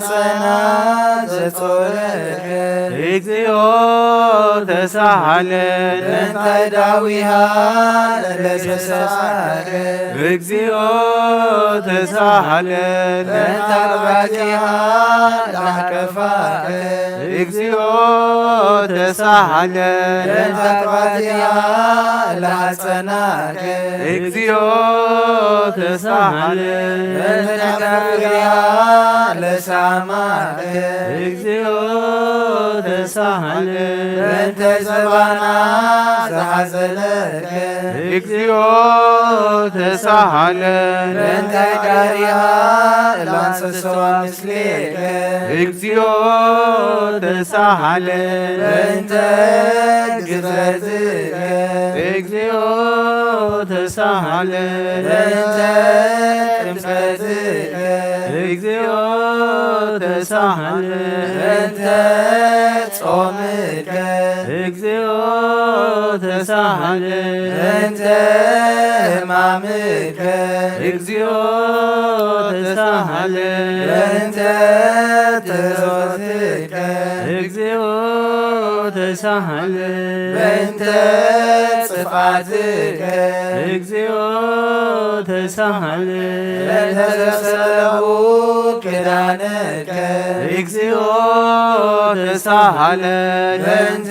ጸና ዘጾረከ። እግዚኦ ተሳሃለን። እንታይ ዳዊሃ ለዘሳከ። እግዚኦ ተሳሃለን። እንታይ ባቲሃ ላከፋከ። እግዚኦ ተሳሃለን። እንታይ ባቲሃ ላጸናከ። እግዚኦ ተሳሃለን። እንታይ ባቲሃ ለሳማ። እግዚኦ ተሳሃለ። በእንተ ዘባና ዝሓዘለከ። እግዚኦ ተሳሃለ። በእንተ ጋሪሃ ላንሰሰዋ ምስሌከ። እግዚኦ ተሳሃለ። በእንተ ግዝረትከ። እግዚኦ ተሳሃለ። በእንተ ጥምቀትከ። እግዚኦ ተሳሃለ። በእንተ ጾምከ። እግዚኦ ተሳሃለ። በእንተ ሕማምከ። እግዚኦ ተሳሃለ። በእንተ ተዞትከ። እግዚኦ ተሳሃለ። በእንተ ጽፍዓትከ። እግዚኦ ተሳሃለ። በእንተ ዘሰለዉ ክዳንከ። እግዚኦ ተሳሃለ። በእንተ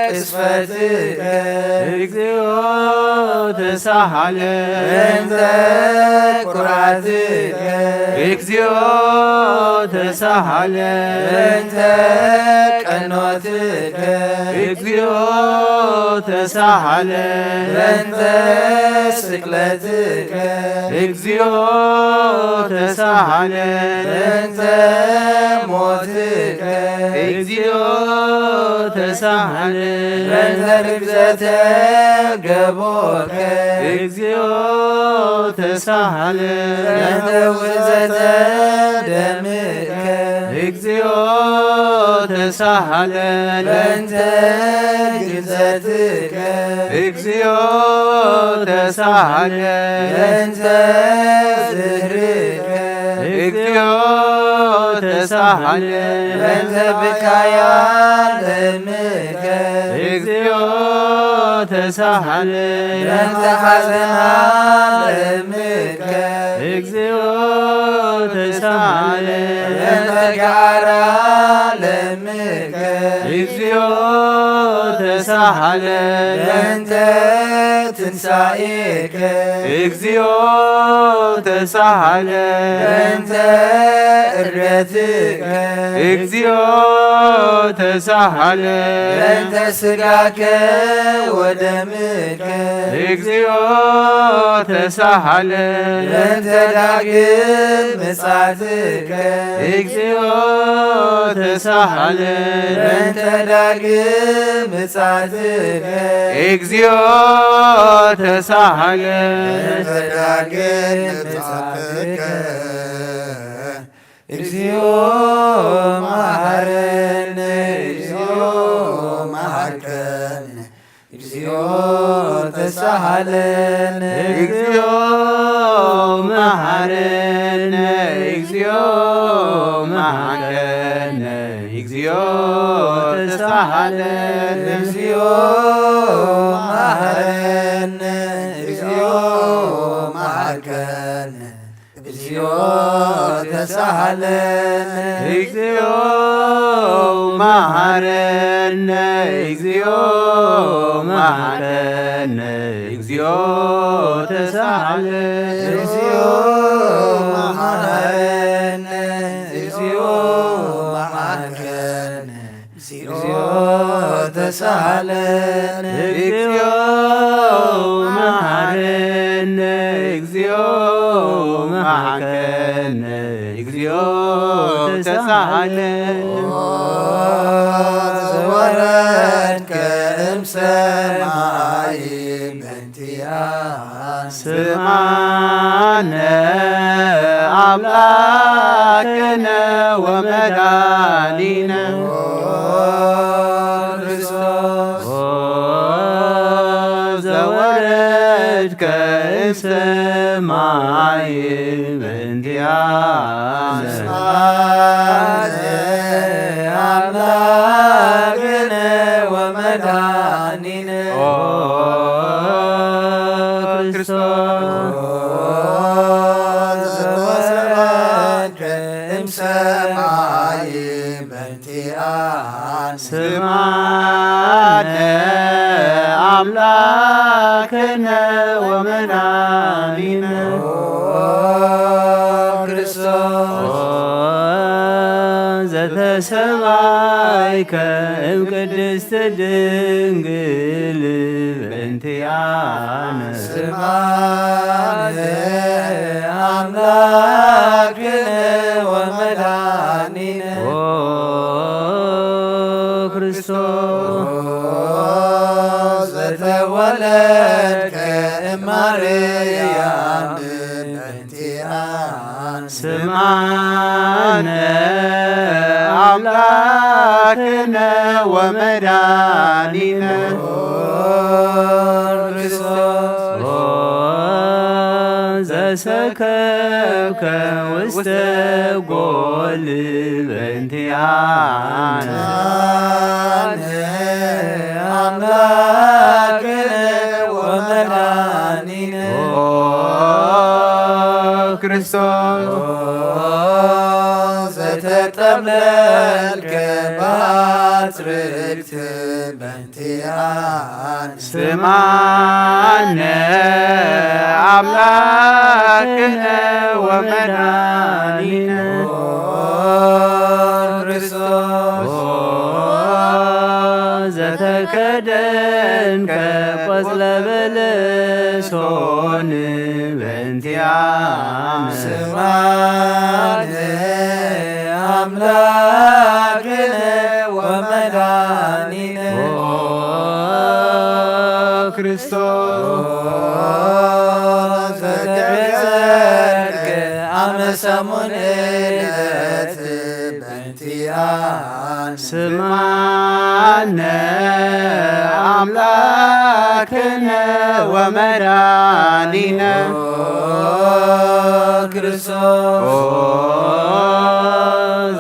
ቅስፈትከ። እግዚኦ ተሳሃለ። በእንተ ኩራትከ። እግዚኦ ተሳሃለ። በእንተ ቀኖትከ። እግዚኦ ተሳሃለ። በእንተ ስቅለትከ። እግዚኦ ተሳሃለ። በእንተ ሞትከ። እግዚኦ ተሳሃለ። በእንተ ርግዘተ ገቦከ። እግዚኦ ተሳሃለ። በእንተ ውዘተ ደምከ። እግዚኦ ተሳሃለ። በእንተ ግዘትከ። እግዚኦ ተሳሃለ። በእንተ ዝህርከ። እግዚኦ ተሳሃለ። በእንተ ብካያ ለምከ። እግዚኦ ተሳሃለ። በእንተ ሓዘና ለምከ። እግዚኦ ተሳሃለ። በእንተ ጋራ ለምከ። እግዚኦ ተሳሃለ። በእንተ ትንሳኤከ። እግዚኦ ተሳሃለ። በእንተ እርገትከ። እግዚኦ ተሳሃለ። በእንተ ስጋከ ወደምከ። እግዚኦ ተሳሃለ። በእንተ ዳግም ምጻትከ። እግዚኦ ተሳሃለ። በእንተ ዳግም ምጻትከ። እግዚኦ ተሳሃለ። በእንተ ዳግም ምጻትከ። እግዚኦ መሐረነ። እግዚኦ መሐርከነ። እግዚኦ ተሳሃለነ። እግዚኦ መሐረነ። እግዚኦ መሐርከነ። እግዚኦ ተሳሃለነ። እግዚኦ መሐረነ። እግዚኦ መሐርከነ። እግዚኦ ተሳሃለነ። እግዚኦ መሐረነ። እግዚኦ መሐረነ። እግዚኦ ተሳሃለነ። እግዚኦ መሐረነ። እግዚኦ መሐርከነ። እግዚኦ ተሳሃለነ። እግዚኦ መሐረነ። እግዚኦ መሐርከነ። እግዚኦ ተሳሃለነ። ኦ ዘወረድከ እምሰማይ በእንቲኣነ። ስምዓነ ኣምላክነ ወመድኃኒነ። ኦ ክርስቶስ። ኦ ዘወረድከ እምሰማይ በእንቲኣነ። እምሰማይ በንቲኣን። ስምዓነ ኣምላክነ ወመድኃኒነ ኦ ክርስቶስ። ኦ ዘተሰማይከ እምቅድስት ድንግል በእንቲኣነ። ስምዓነ ኣምላክነ ወመድኃኒነ ኦ ክርስቶስ። ኦ ዘተወለድከ እማርያም በእንቲኣነ። ስምዓነ ኣምላክነ ወመድኃኒነ ኦ ክርስቶስ። ኦ ዘሰከብከ ውስተ ጎል በእንቲኣነ። ኣምላክነ ወመድኃኒነ ኦ ክርስቶስ። ኦ ዘተጠብለልከ ባትርክት በእንቲኣነ። ስምዓነ ኣምላክነ ወመድኃኒነ ኦ ክርስቶስ። ኦ ዘተከደንከ ቆጽለ በለሶን በእንቲኣነ። ስምዓነ ኣምላክነ ወመድኃኒነ ኦ ክርስቶስ። ኦ ዘተቤዘልከ ኣመ ሰሙን ዕለት በእንቲኣነ። ስምዓነ ኣምላክነ ወመድኃኒነ ኦ ክርስቶስ። ኦ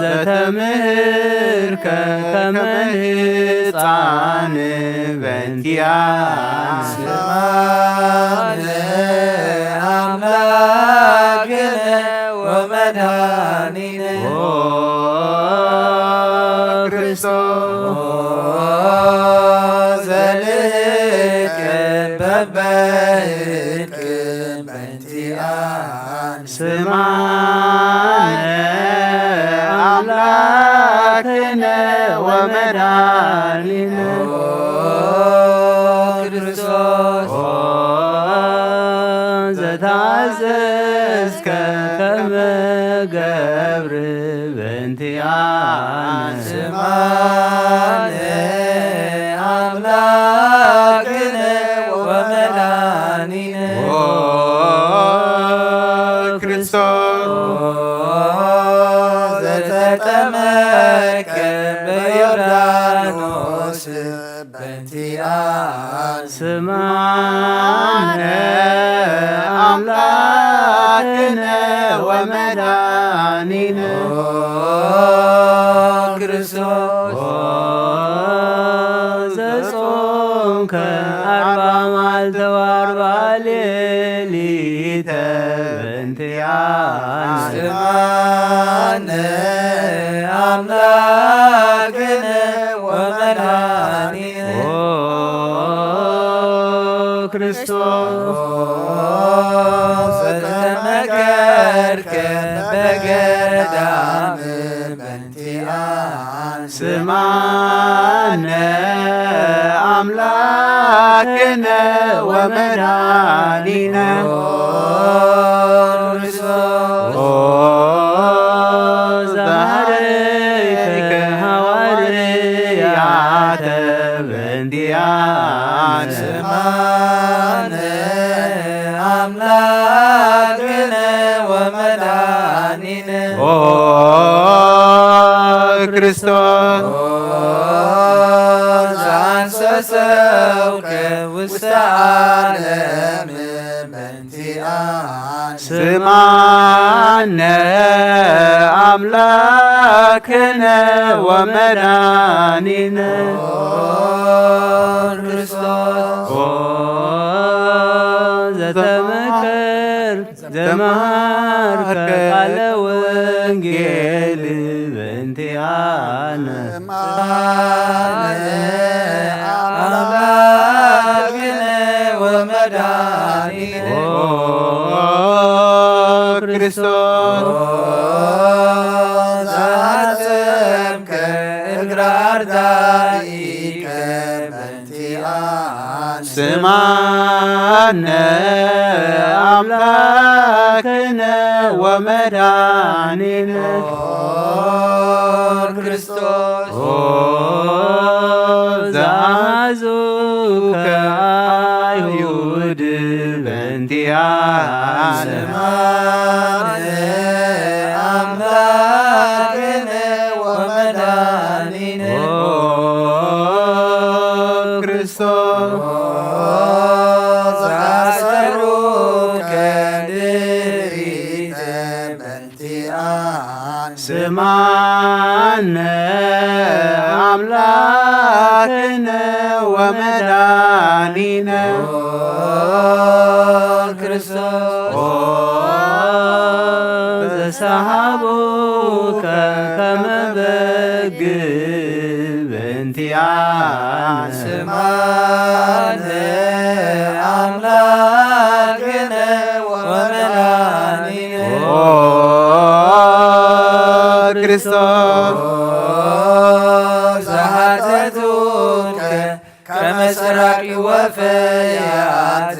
ዘተምህርከ ከመ ህፃን በእንቲኣነ። ስምዓነ ኣምላክነ ወመድኃኒነ ኦ ክርስቶስ። ኦ ዘልህቅ በበህቅ በእንቲኣነ። ስምዓነ ኣምላክነ ወመድኃኒነ ኦ ክርስቶስ። ኦ ዘተኣዘዝከ ከመ ገብር በእንቲኣነ። ስምዓነ ኣምላክነ ወመድኃኒነ ኦ ክርስቶስ። ኦ ዘተጠመቀ በዮርዳኖስ በእንቲኣነ። ስምዓነ ኣምላክነ ወመድኃኒነ ኦ ክርስቶስ። ኦ ዘጾምከ ኣርባ መዓልተ ወኣርባ ሌሊተ በእንቲኣነ። ስምዓነ ኣምላክነ ወመድኃኒነ ኦ ክርስቶስ። ኦ ዘተመከርከ በገዳም በእንቲኣነ። ስምዓነ ኣምላክነ ወመድኃኒነ ኦ ክርስቶስ። ኦ ዘሃረይከ ሃዋርያተ በእንቲኣነ። ስምዓነ ኣምላክነ ወመድኃኒነ ኦ ክርስቶስ። ኦ ዘአንሰሰውከ ውስተ ዓለም በእንቲኣነ። ስምዓነ ኣምላክነ ወመድኃኒነ ኦ ክርስቶስ። ኦ ዘተመከር ዘመሃርከ ቃለ ወንጌል በእንቲኣነ። ስምዓነ ኣምላክነ ወመድኃኒነ። ኦ ክርስቶስ። ኦ ዘአሰብከ እግረ አርዳኢከ በእንቲአነ። ስምዓነ አምላክነ ወመድኃኒነ። ኦ ክርስቶስ። ኦ ዘአዘዙከ አይሁድ በእንቲአነ። ስምዓነ አምላክነ ወመድኃኒነ። ኦ ክርስቶስ። ኦ ዘአሰሩከ ድሪተ በእንቲአነ። ስምዓነ አምላክነ ወመድኃኒነ። ኦ ክርስቶስ። ኦ ዘሰሃቡከ ከመ በግ በእንቲአነ። ስምዓነ አምላክነ ወመድኃኒነ። ኦ ክርስቶስ። ኦ ዘሐተቱከ ከመ ሰራቂ ወፈያት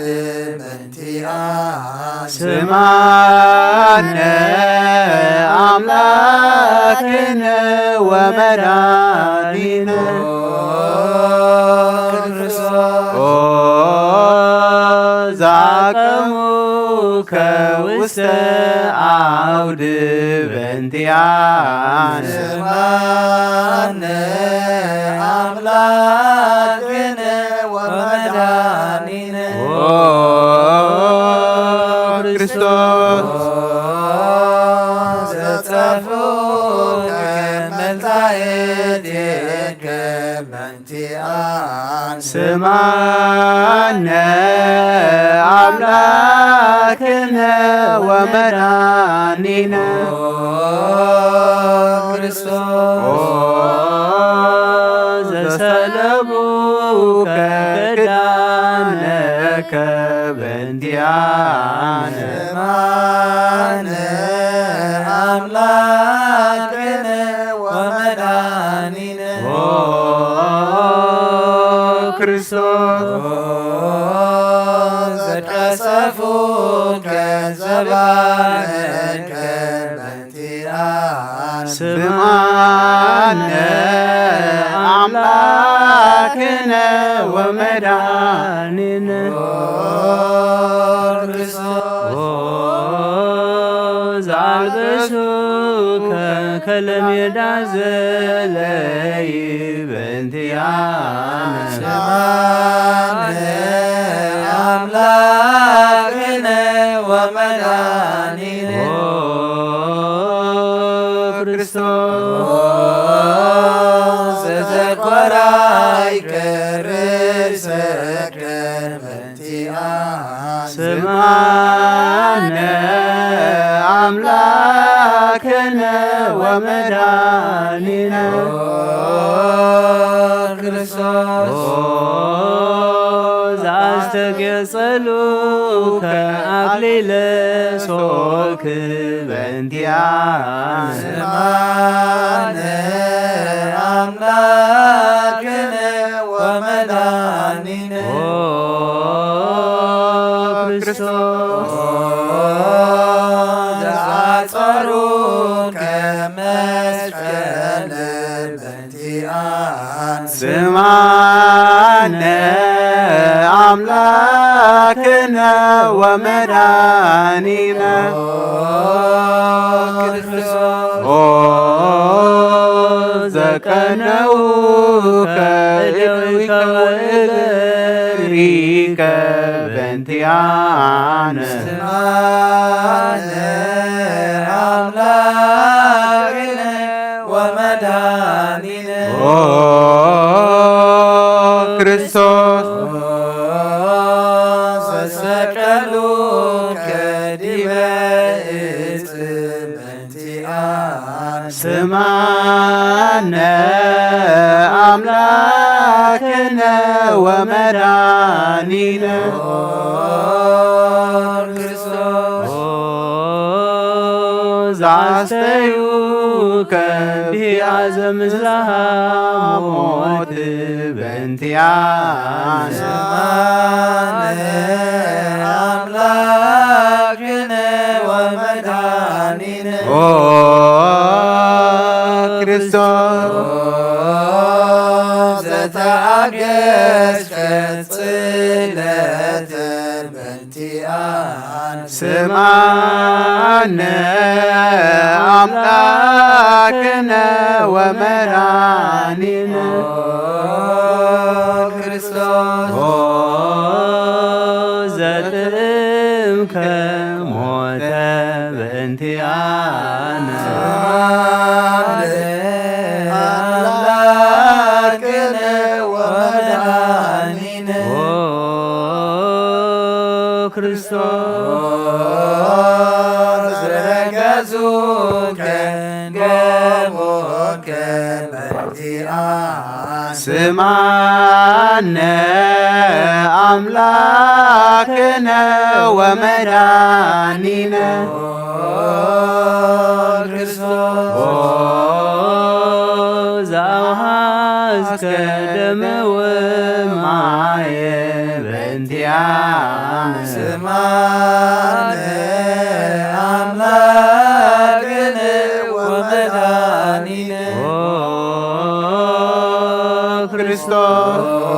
በእንቲአነ። ስምዓነ አምላክነ ወመድኃኒነ። ኦ ክርስቶስ። ኦ ዘአቀሙከ ውስተ አውድ በእንቲአነ። ስምዓነ አምላክነ ወመድኃኒነ። ኦ ክርስቶስ። ኦ ዘጸፍኡከ መልታየቴከ በእንቲአነ። ስምዓነ አምላክነ ወመድኃኒነ። ኦ ክርስቶስ። ኦ ዘሰለቡከ ክዳነከ በእንቲአነ። ስምዓነ አምላክነ ወመድኃኒነ። ኦ ክርስቶስ። ኦ ዘቀሰፉከ ዘባነከ በእንቲአነ። ስምዓነ አምላክነ ወመድኃኒነ። ኦ ክርስቶስ። ኦ ዘአልበሱከ ከለሜዳ ዘለይ በእንቲአነ። ስምዓነ አምላክነ ወመድኃኒነ። ኦ ክርስቶስ። ኦ ዘዘኮራይከ ርእሰከ በእንቲአነ። ስምዓነ አምላክነ ወመድኃኒነ። ኦ ክርስቶስ። ኦ ዘአስተጌጸሉከ አክሊለ ሶክ በእንቲአነ። ስምዓነ አምላክነ ወመድኃኒነ። ኦ ክርስቶስ። ኦ ዘአጸሩከ መስቀል በእንቲአነ። ስምዓነ አምላክነ ወመድኃኒነ። ኦ ክርስቶስ። ኦ ዘቀነውከ እደዊከ ወእገሪከ በእንቲአነ። ስምዓነ አምላክነ ወመድኃኒነ። ኦ ክርስቶስ። ኦ ዘሰቀሉከ ዲበ ዕፅ በእንቲአነ። ስማነ ኣምላክነ ወመድኃኒነ ክርስቶስ። ኦ ዘአስተዩ ከቢአ ዘምስልሃ ሞት በእንቲአነ። ስማነ ኣምላክነ ወመድኃኒነ ኦ ክርስቶስ። ኦ ዘተአገስከ ጽለተ በእንቲአነ። ስማነ ኣምላክነ ወመድኃኒነ ክርስቶስ። ኦ ዘጥዕምከ ሞተ በእንቲአነ። ስማነ ኣምላክነ ወመድኃኒነ ኦ ክርስቶስ። ዘረገጹከ ገቦከ በእንቲአነ። ስማነ ኣምላክነ ወመድኃኒነ ኦ ክርስቶስ። ኦ ዘአውሃዝከ ደመ ወማየ በእንቲአነ። ስማነ ኣምላክነ ወመድኃኒነ ኦ ክርስቶስ። ኦ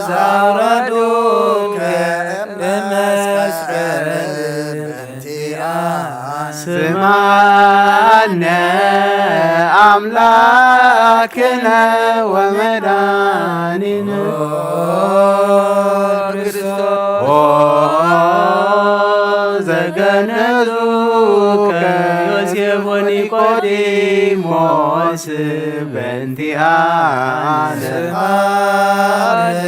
ዘአውረዱከ እምነ መስቀል በእንቲአነ። ስማነ ኣምላክነ ወመድኃኒነ ኦ ክርስቶስ። ኦ ዘገነዙከ ዮሴፍ ወኒቆዲሞስ በእንቲአነ። ስማነ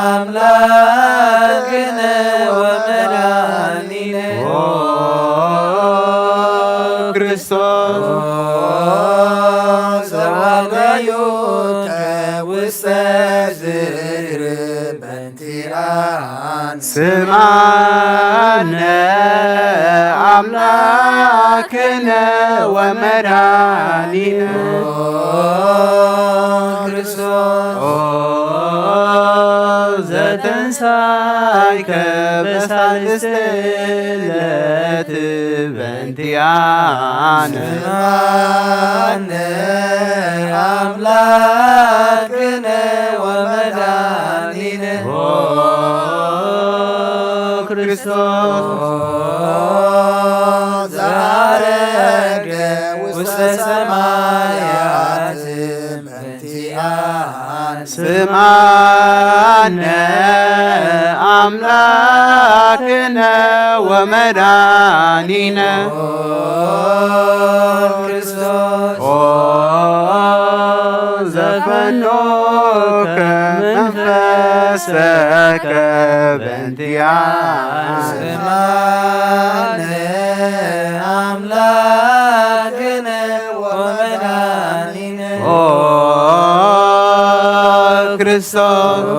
ኣምላክነ ወመድኃኒነ ኦ ክርስቶስ። ኦ ዘዋበዩከ ውስተ ዝክር በእንቲአነ። ስማነ አምላክነ ወመድኃኒነ ኦ ክርስቶስ። ኦ ዘተንሳይከ በሳልስተ ዕለት በእንቲአነ። ስማነ አምላክነ ወመድኃኒነ ኦ ክርስቶስ። ኦ ዘዐረገ ውስተ ሰማያት በእንቲአነ። ስማነ አምላክነ ወመድኃኒነ ኦ ክርስቶስ። ኦ ዘፈኖከ መንፈሰከ በእንቲአነ። ስማነ አምላክነ ወመድኃኒነ ኦ ክርስቶስ። ኦ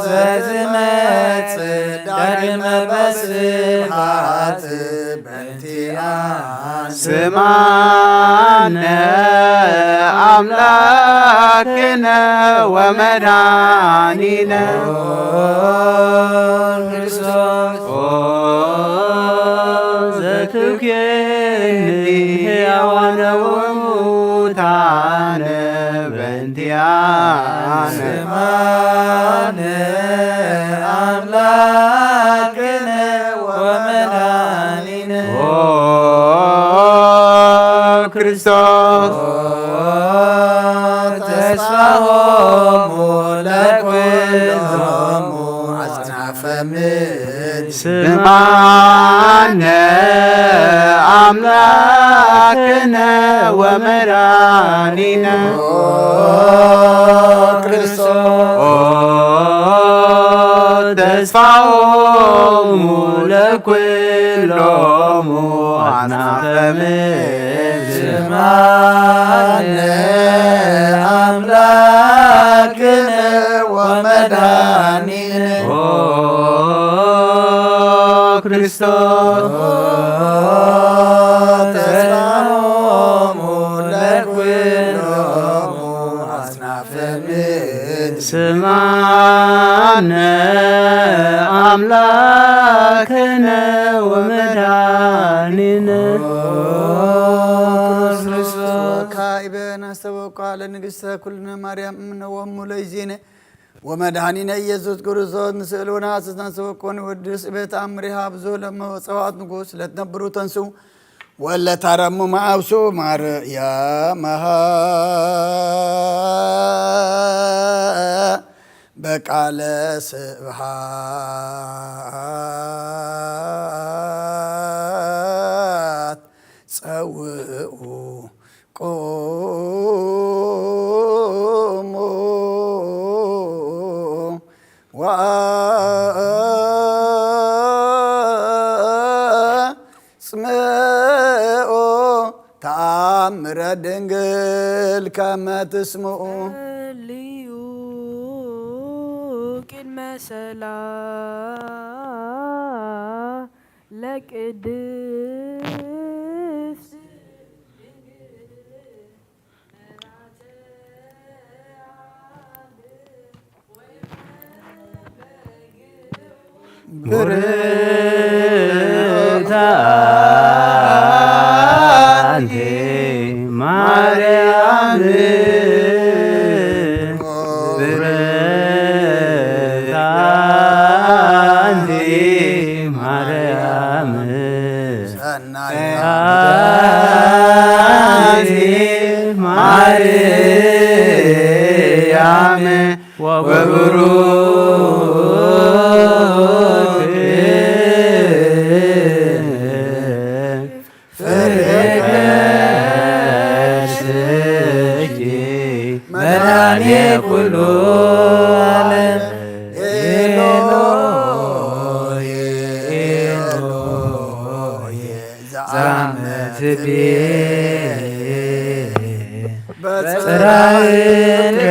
ዘትመጽእ ዳግመ በስብሐት በእንቲአነ። ስማነ አምላክነ ወመድኃኒነ ኦ ክርስቶስ። ኦ ዘትብኬኒ ሕያዋነ ወሙታነ በእንቲአነ። ስማነ አምላክነ ወመድኃኒነ ኦ ክርስቶስ። ኦ ተስፋሆሙ ለኩሎሙ አጽናፈ ምድር። ስማነ አምላክነ ወመድኃኒነ ኦ ክርስቶስ። ኦ ተስፋሆሙ ለኩሎሙ ኣጽናፈ ምድር። ስምዓነ ኣምላክነ ወመድኃኒነ ኦ ክርስቶስ ተስፋሆሙ ለኩሎሙ ኣጽናፈ ምድር። ስምዓነ ኣምላክነ ወመድኃኒነ። ወካዕበ ናስተበቋ ለንግሥተ ኩልነ ማርያም እምነ ወሙ ለይዜነ ወመድኃኒነ ኢየሱስ ክርስቶስ ንስእል ወነሐስስ ናስተበቆ ንወድስ በተአምሪሃ ብዙ ለመ ወጸዋዕት ንጉሥ ለትነብሩ ተንሱ ወለታረሙ መዓብሱ ማርያም መሃ በቃለ ስብሃት ጸውኡ ቆሙ ወአጽምዑ ተአምረ ድንግል ከመ ትስምዑ። ጸልዩ ቅድመ ሰላ ለቅድስት ብርክት ኣንቲ ማርያም፣ ብርክት ኣንቲ ማርያም፣ ሰናይ ኣንቲ ማርያም፣ ወብሩክ ፍሬ ከርሥኪ መድኃኔ ኩሉ ዓለም። ኤሎሄ፣ ኤሎሄ፣ ዛመ ትቤ በጽራይከ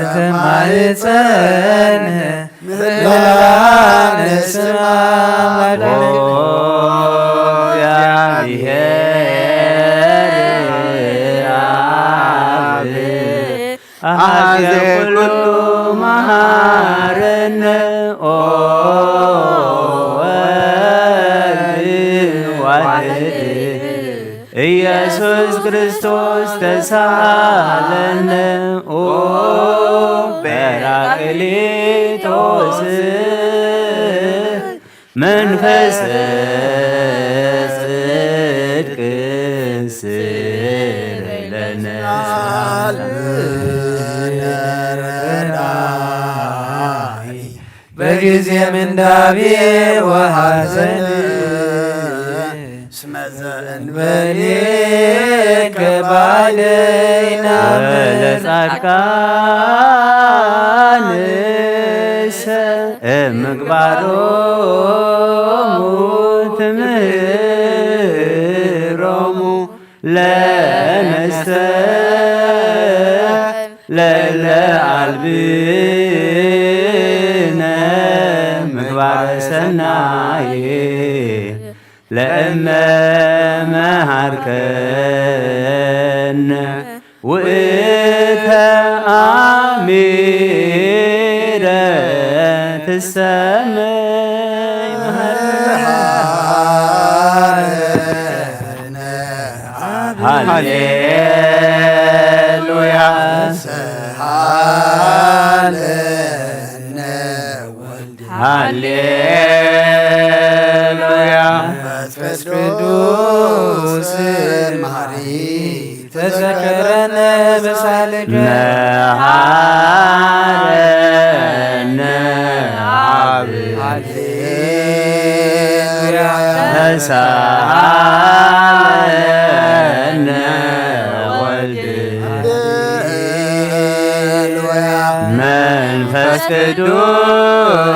ተማሕፀነ ምህላ ንስማ። ኦ እግዚአብሔር አብ አሐዜ ኩሉ መሐረነ ኦ ወልድ ዋሕድ ኢየሱስ ክርስቶስ ተሳሃለነ ኦ ጰራቅሊጦስ መንፈስ ጽድቅ ስረይ ለነ። በጊዜ ምንዳቤ ወሐዘን እስመ ዘእንበሌከ ባዕለይና ለጻድቃንሰ እምግባሮሙ ትምህሮሙ ለነሰ ለለ አልብነ ምግባረ ሰናይ ለእመ መሃርከነ ውእተ አሚረ ትሰመ ሃሌሉያ። ሃሌሉያ። መንፈስ ቅዱስ መሐሪ ተዘከረነ በሳልከ መሐረነ አብ ሃሌሉያ። ተሳሃለነ ወልድ ሃሌሉያ። መንፈስ ቅዱስ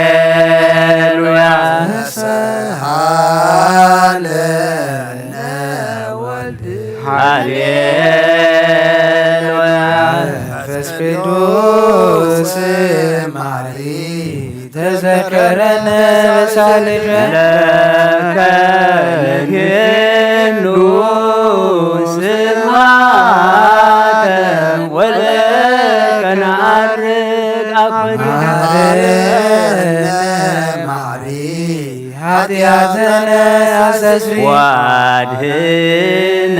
ሃሌሉያ። ሃሌሉያ። መንፈስ ቅዱስ ማሪ ተዘከረነ በሳልከ። ለከ ንኬኑ ስብሐተ ወለከ ነዐርግ አኮቴተ። ማረነ ማሪ ኃጢአተነ አስተስሪ። ወአድህነ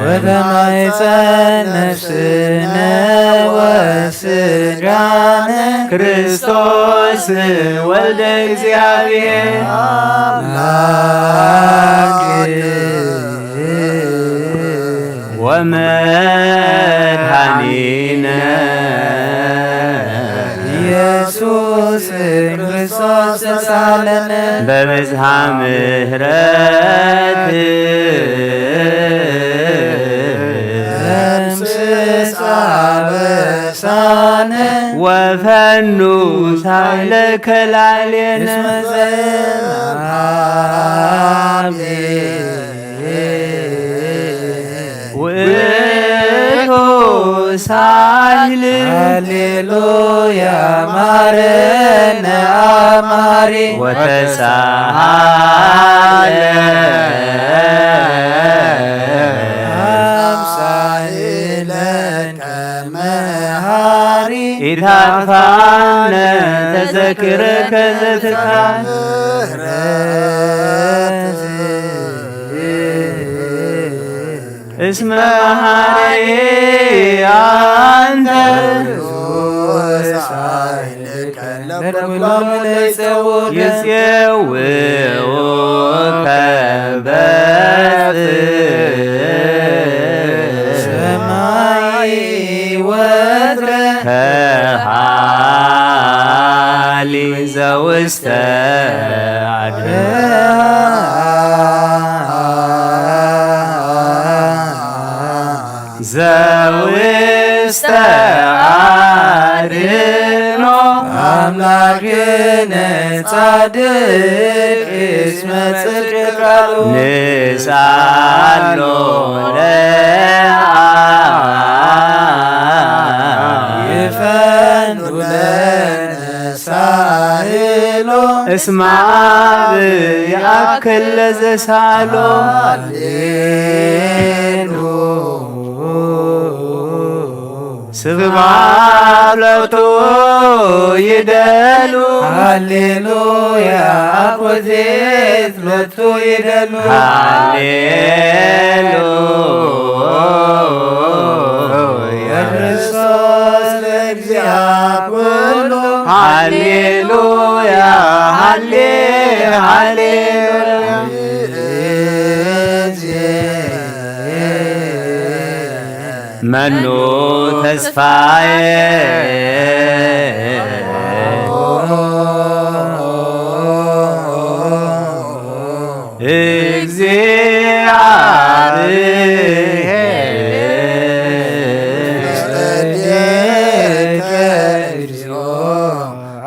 ወተማይፀን ነፍስነ ወስጋነ። ክርስቶስ ወልደ እግዚአብሔር አምላክ ወመድኃኒነ ኢየሱስ ክርስቶስ ተሳለነ። በብዝሃ ምሕረት ደምስስ አበሳነ ወፈኑ ሳይለከ ላዕሌነ። እስመ ዘእምሃቤ ውእቱ ሳህል። ሃሌሉያ ማረነ አብ መሐሪ። ወተሳሃለ አምሳሂለ ከመሃሪ። ኢታጥፋነ ተዘክረከ ዘትካል። እስመ መሐሪ አንተ። ለኩሎሙ ለይጼውከ። ይጼውከ በጽ ሰማይ ወትረ። ከሃሊ ዘውስተ አድህኖ። ዘውስተ አድህኖ። አምላክነ ጻድቅ እስመ ጽድቅ ቃሉ። ንስአሎ ለአ ይፈኑ ለነ ሳህሎ። እስመ አብ ይአክል ለዘሳሎ። ሃሌሉ። ስብሐት ሎቱ ይደሉ። ሃሌሉያ አኮቴት ሎቱ ይደሉ። ሃሌሉያ። ክርስቶስ ለእግዚአ ኩሉ። ሃሌሉያ፣ ሃሌ፣ ሃሌሉያ። መኑ ተስፋዬ። እግዚአብሔር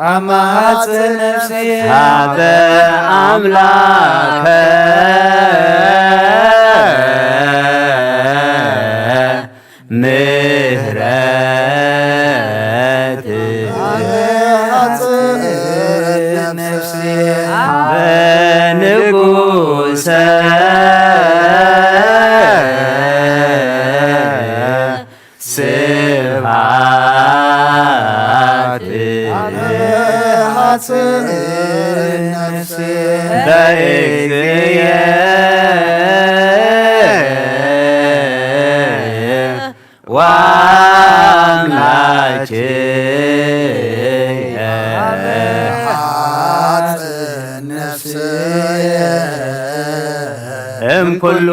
አማጽ ነፍሴ ሀበ አምላከ ምህረት። በንጉሰ ስብሐት። በእግዚእየ ወአምላኬየ። እምኩሉ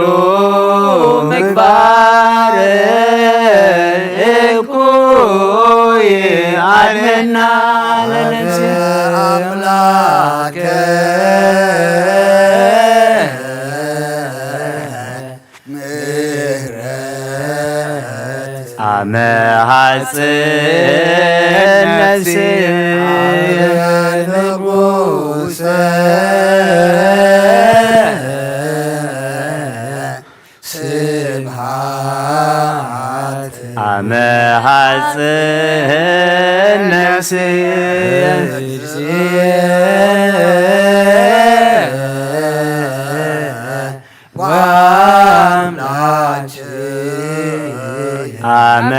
ምግባር እኩይ አድህና ለነፍሴ። አምላከ ኣመ ሐጽን ነፍስየ ንጉሰ ስብሐት። ኣመ ሐጽን ነፍስየ ወአምላክ። ኣመ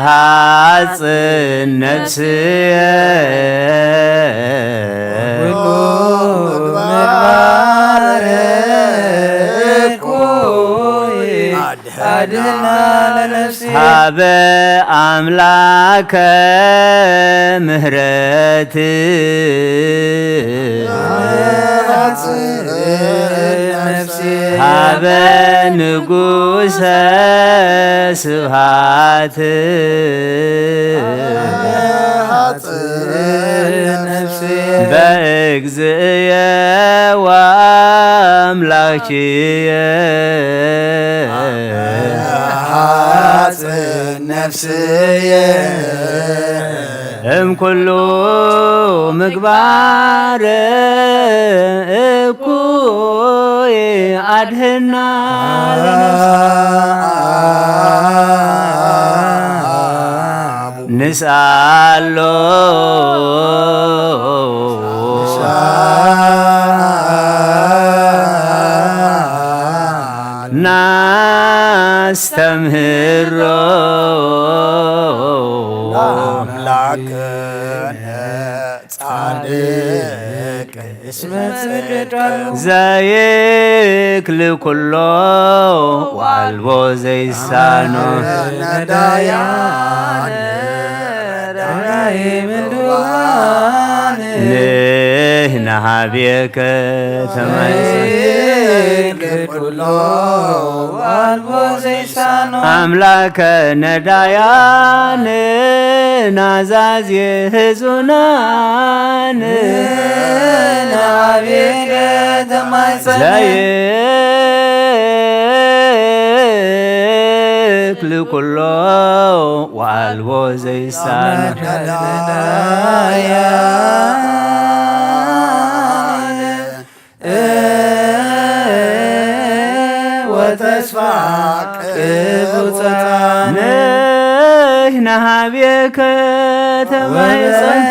ሐጽን ነፍስየ ኩሉ ምግባር እኩይ አድህና ለነፍስየ። ሀበ አምላከ ምህረት። ሀበ ንጉሰ ስብሃት። በእግዝእየ ወአምላክየ። ሐጽን ነፍስየ እምኩሉ ምግባር እኩይ አድህና ለነፍስየ። ንስአሎ ናስተምህሮ አምላክነ ጻድቅ እስመ ጽድቅ ቃሉ ዘይክል ኩሎ ወአልቦ ዘይሳኖ። ነዳያን ረዳኢ ምድዋን ንሕና ሀቤከ ተማይጸን ዘይክል ኩሎ ወአልቦ ዘይሳኖ። አምላከ ነዳያን ናዛዜ ህዙናን ንሕና ሀቤከ ተማይጸን ዘይክል ኩሎ ወአልቦ ዘይሳኖ። ወተስፋ ቅቡጻን ንሕና ሀቤከ ተማይጸን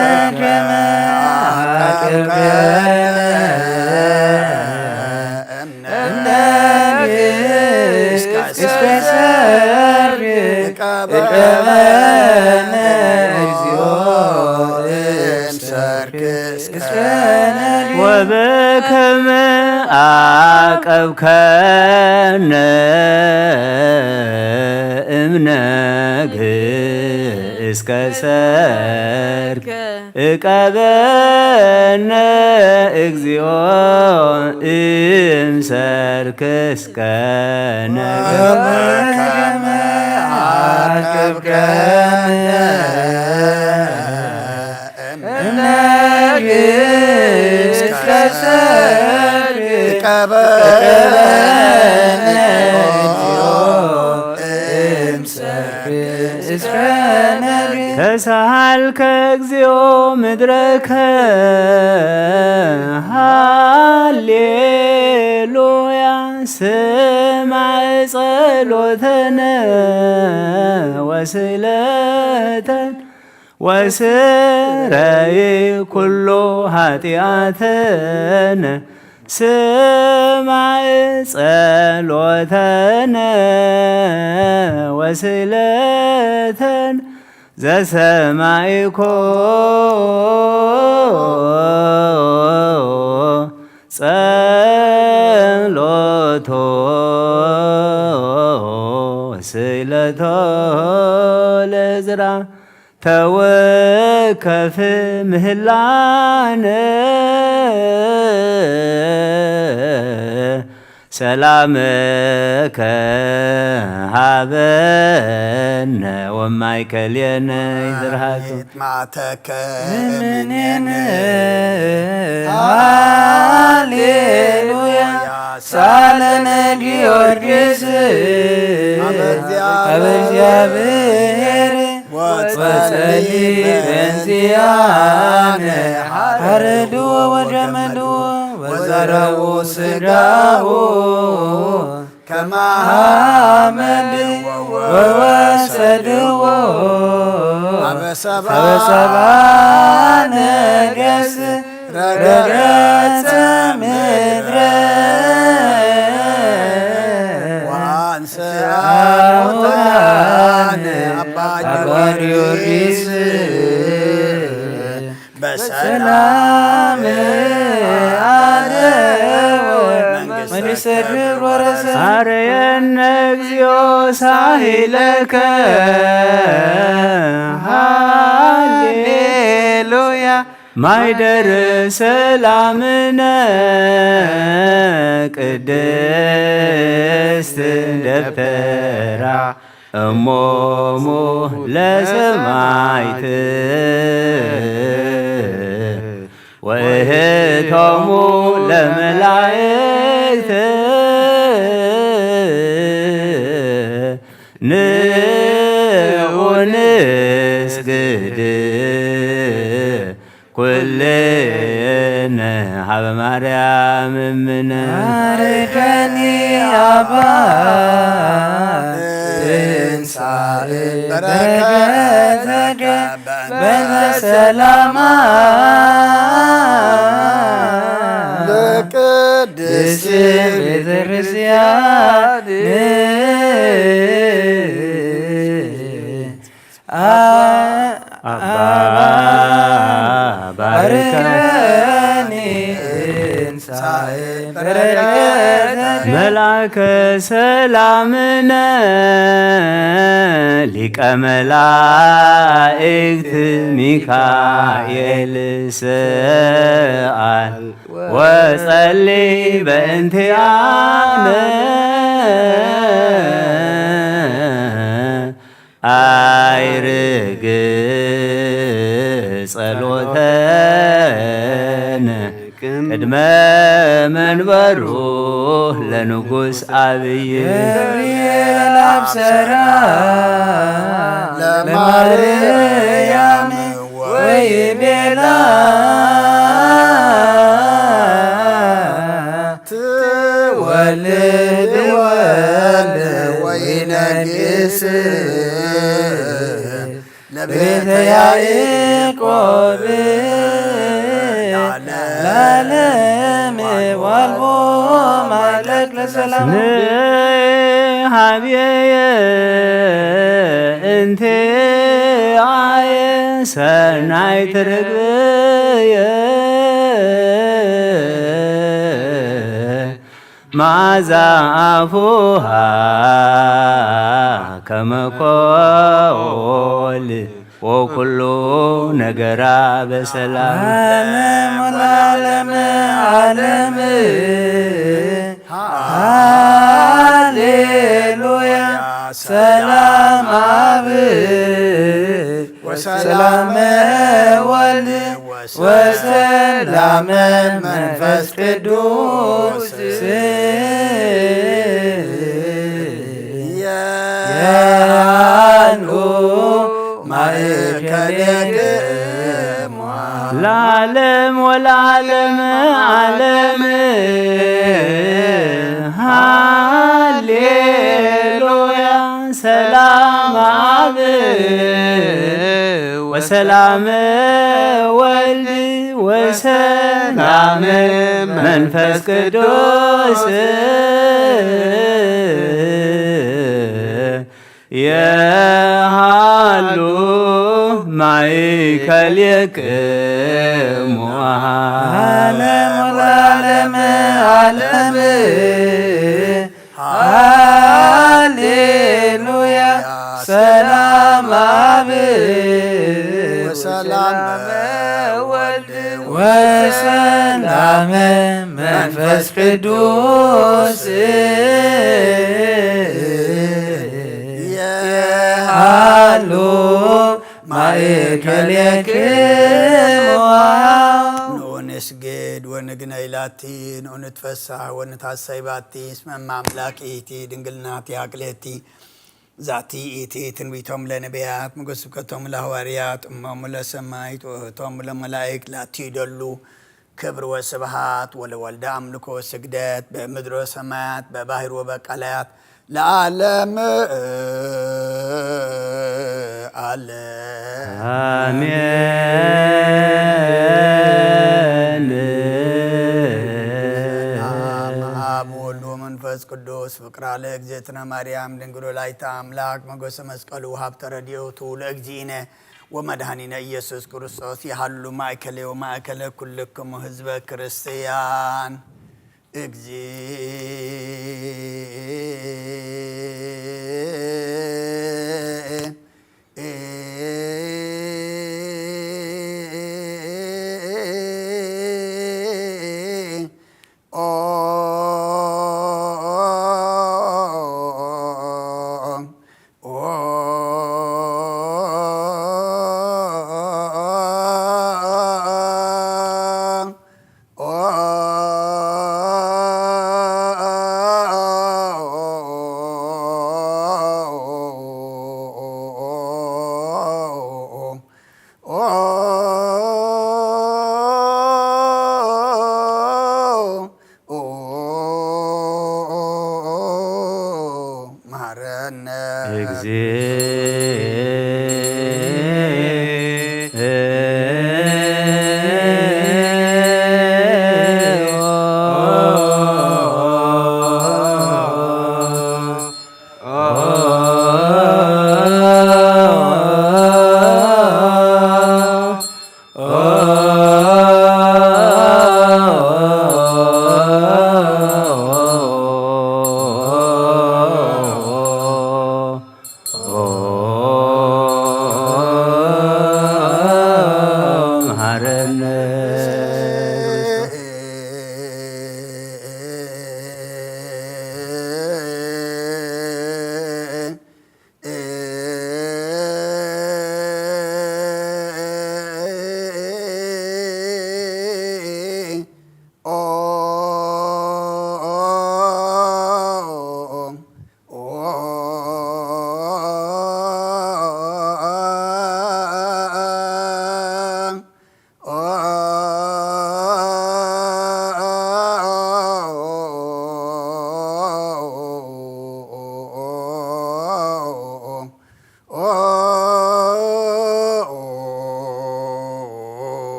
እስከ ሰርክ እቀበነ እግዚኦ እምሰርክ እስከ ነግህ። ወበከመ አቀብከነ እምነግህ እስከ ሰርክ እቀበነ እግዚኦ እምሰርክ እስከ ነግህ። ወበከመ አቀብከነ እምነግህ እስከ ሰርክ እቀበነ እግዚኦ እምሰርክ እስከ ነግህ። ተሳሃልከ እግዚኦ ምድረከ ሃሌሉያ ስማዕ ጸሎተነ ወስእለተን ወስረይ ኩሉ ኃጢአተነ ስማዕ ጸሎተነ ወስእለተን ዘሰማዕኮ ጸሎቶ ስእለቶ ለዝራ ተወከፍ ምህላነ ሰላምከ ሃበነ ወማእከሌነ ይትርሃቱ። ማተከ እምኔነ ሃሌሉያ። ሳለነ ጊዮርጊስ ኣብ እግዚኣብሔር ወጸሊ በእንቲአነ ሓረድዎ ወጀመድዎ ወዘረኡ ስጋሁ ከማመድ ወወሰድዎ አበሰባ ነገስ ረገጸ ምድረ ወአንስአ ሙታነ አባ ጊዮርጊስ በሰላም አደወ መንግስተ ክብር ወረሰ። አረየነ እግዚኦ ሳሂለከ ሃሌሉያ ማይደር ሰላምነ ቅድስት ደብተራ እሞሙ ለሰማይት ወእህቶሙ ለመላእክት ንዑ ንስግድ ኩልነ ሀበ ማርያም እምነ። ባርከኒ አባ ትንሳኤ በረከተከ በእንተ ሰላማ ለቅድስት ቤተ ክርስቲያን አባ ባርከኒ ትንሳኤ በረከተ መልአከ ሰላምነ ሊቀ መላእክት ሚካኤል ሰአል ወጸሊ በእንቲአነ አይርግ ጸሎተነ ቅድመ መንበሩ ለንጉስ አብይ። ገብርኤል አብሰራ ለማርያም ወይ ቤላ ትወልድ ወልድ ወይነግስ ለቤተ ያዕቆብ ለዓለም ዋልቦ ማይለቅ ለሰላም ንሃብየየ እንቴ አየ ሰናይ ትርግብየ ማዛ አፉሃ ከመኮል ወኩሉ ነገራ በሰላም ዓለም ወለዓለመ ዓለም። ሃሌሉያ ሰላም አብ ወሰላም ወልድ ወሰላም መንፈስ ቅዱስ የሃሉ ማእከሌክሙ ለዓለም ወለዓለም ዓለም። ሃሌሉያ ሰላም አብ ወሰላም ወልድ ወሰላም መንፈስ ቅዱስ የሃሉ ማእከሌክሙ ዓለም ወለዓለመ ዓለም። ሃሌሉያ ሰላም አብ ወሰላም ወልድ ወሰላም መንፈስ ቅዱስ የሃሉ ማእከሌክሙ። እስግድ ወንግነይ ላቲ ንኡንትፈሳህ ወንታሰይ ባቲ እስመ እመ አምላክ ኢቲ ድንግል ናቲሃ ክልኤቲ ዛቲ ኢቲ ትንቢቶም ለነቢያት ምጎ ስብከቶም ለሐዋርያት እሞሙ ለሰማይት ውእቶሙ ለመላእክት ላቲ ይደሉ ክብር ወስብሃት ወለወልደ አምልኮ ስግደት በምድሮ ሰማያት በባህር ወበቃላያት ለዓለም ዓለም። አሜን። ሰላም አብ ወልድ ወመንፈስ ቅዱስ ፍቅራ ለእግዝእትነ ማርያም ድንግል ወላዲተ አምላክ ሞገሰ መስቀሉ ሀብተ ረድኤቱ ለእግዚእነ ወመድኃኒነ ኢየሱስ ክርስቶስ ይሃሉ ማእከሌ ወማእከለ ኩልክሙ ህዝበ ክርስቲያን። እግዚእ መሐረነ። እግዚእ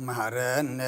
መሐረነ።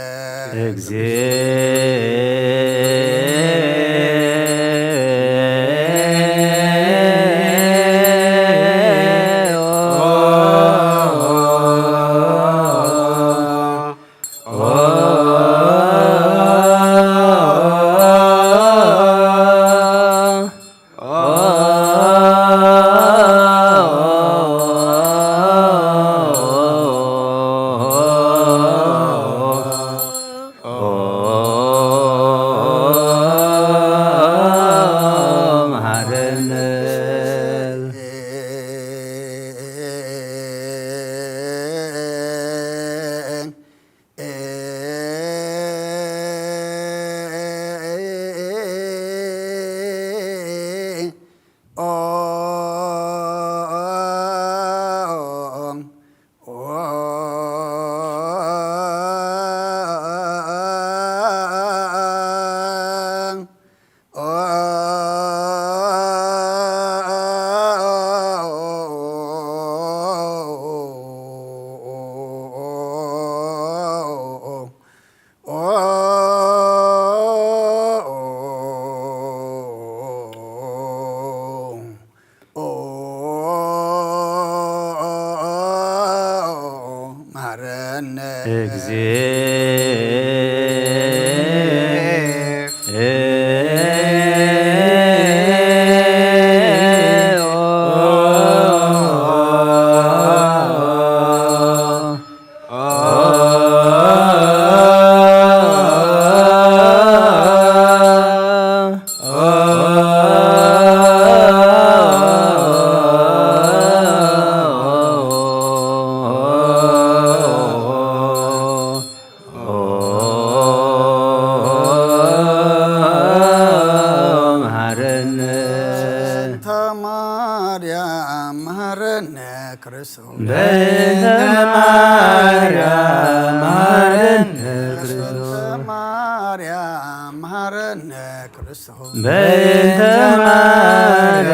ማርያም መሃረነ ክርስቶስ። በእንተ ማርያም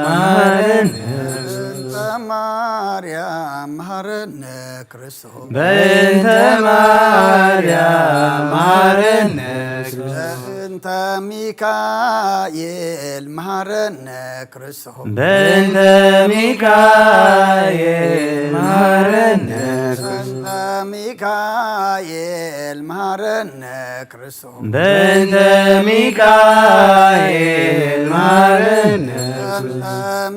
መሃረነ በእንተ ማርያም መሃረነ ክርስቶስ። በእንተ ማርያም መሃረነ በእንተ ሚካኤል መሃረነ ክርስቶስ። በእንተ ሚካኤል መሃረነ በእንተ ሚካኤል መሃረነ ክርስቶስ። በእንተ ሚካኤል መሃረነ በእንተ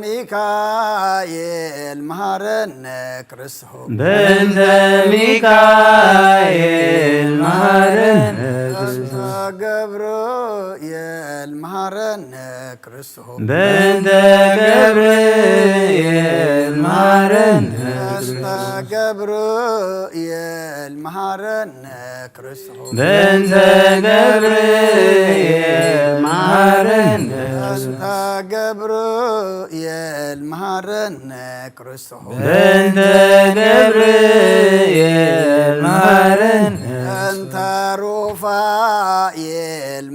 ሚካኤል መሃረነ ክርስቶስ። በእንተ ሚካኤል መሃረነ በእንተ ገብርኤል መሃረነ ክርስቶስ። በእንተ ገብርኤል መሃረነ በእንተ ገብርኤል መሃረነ ክርስቶስ። በእንተ ገብርኤል መሃረነ በእንተ ገብርኤል መሃረነ ክርስቶስ። በእንተ ገብርኤል መሃረነ በእንተ ሩፋኤል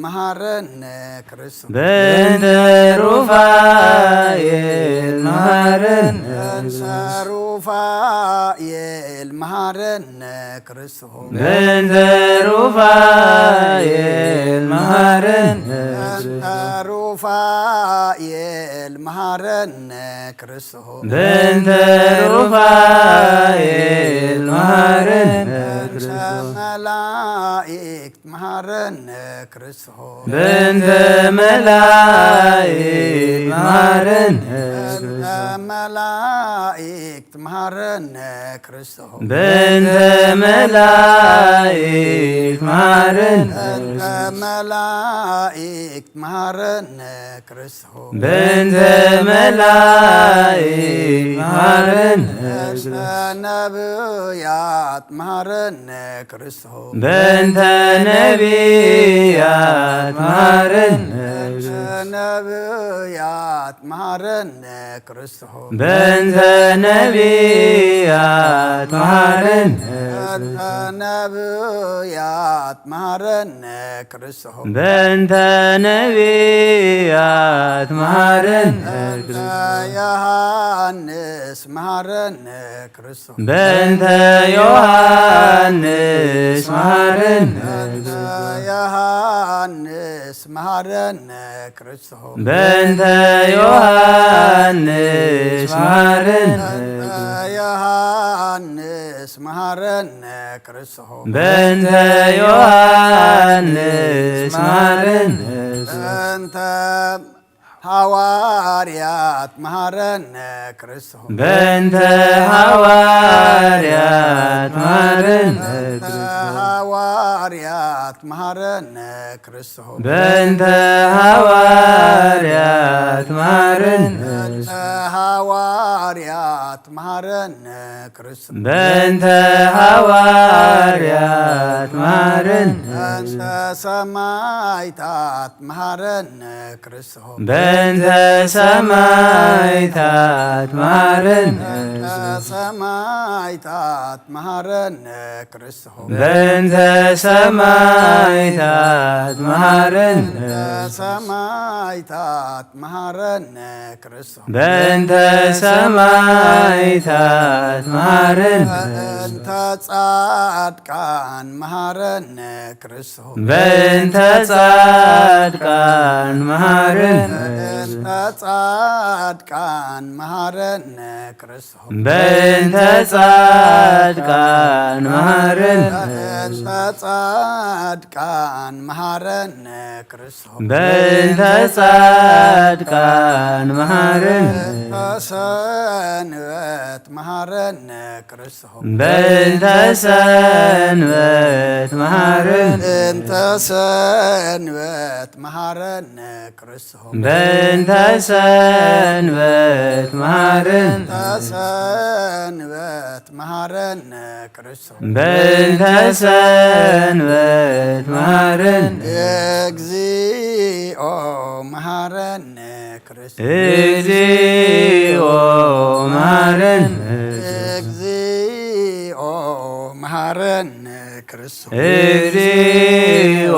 መሃረነ ክርስቶስ። በእንተ ሩፋኤል መሃረነ በእንተ ሩፋኤል መሃረነ ክርስቶስ። በእንተ ሩፋኤል መሃረነ በእንተ ሩፋኤል መሃረነ ክርስቶስ። በእንተ ሩፋኤል መሃረነ በእንተ መላእክት መሃረነ ክርስቶስ። በእንተ መላእክት መሃረነ በእንተ መላእክት መሃረነ ክርስቶስ። በእንተ መላእክት መሃረነ በእንተ መላእክት መሃረነ ክርስቶስ። በእንተ መላእክት መሃረነ በእንተ ነብያት መሃረነ ክርስቶስ። በእንተ ነቢያት መሃረነ በእንተ ነብያት መሃረነ ክርስቶስ። በእንተ ነቢያት መሃረነ በእንተ ነብያት መሃረነ ክርስቶስ። በእንተ ነቢያት መሃረነ በእንተ ዮሐንስ መሃረነ ክርስቶስ። በእንተ ዮሐንስ መሃረነ በእንተ ዮሐንስ መሃረነ ክርስቶስ። በእንተ ዮሐንስ መሃረነ በእንተ ዮሐንስ መሃረነ ክርስቶስ። በእንተ ዮሐንስ መሃረነ በእንተ ሐዋርያት መሃረነ ክርስቶስ። በእንተ ሐዋርያት መሃረነ በእንተ ሐዋርያት መሃረነ ክርስቶስ። በእንተ ሐዋርያት መሃረነ በእንተ ሐዋርያት መሃረነ ክርስቶስ። በእንተ ሐዋርያት መሃረነ በእንተ ሰማዕታት መሃረነ ክርስቶስ። በእንተ ሰማዕታት መሃረነ በእንተ ሰማዕታት መሃረነ ክርስቶስ። በእንተ ሰማዕታት መሃረነ በእንተ ሰማዕታት መሃረነ ክርስቶስ። በእንተ ሰማዕታት መሃረነ በእንተ ጻድቃን መሃረነ ክርስቶስ። በእንተ ጻድቃን መሃረነ በእንተ ጻድቃን መሃረነ ክርስቶስ። በእንተ ጻድቃን መሃረነ በእንተ ጻድቃን መሃረነ ክርስቶስ። በእንተ ጻድቃን መሃረነ በእንተ ሰንበት መሃረነ ክርስቶስ። በእንተ ሰንበት መሃረነ በእንተ ሰንበት መሃረነ ክርስቶስ። በእንተ ሰንበት መሃረነ በእንተ ሰንበት መሃረነ ክርስቶስ። በእንተ ሰንበት መሃረነ እግዚኦ መሃረነ ክርስቶስ። እግዚኦ መሃረነ እግዚኦ መሃረነ ክርስቶስ። እግዚኦ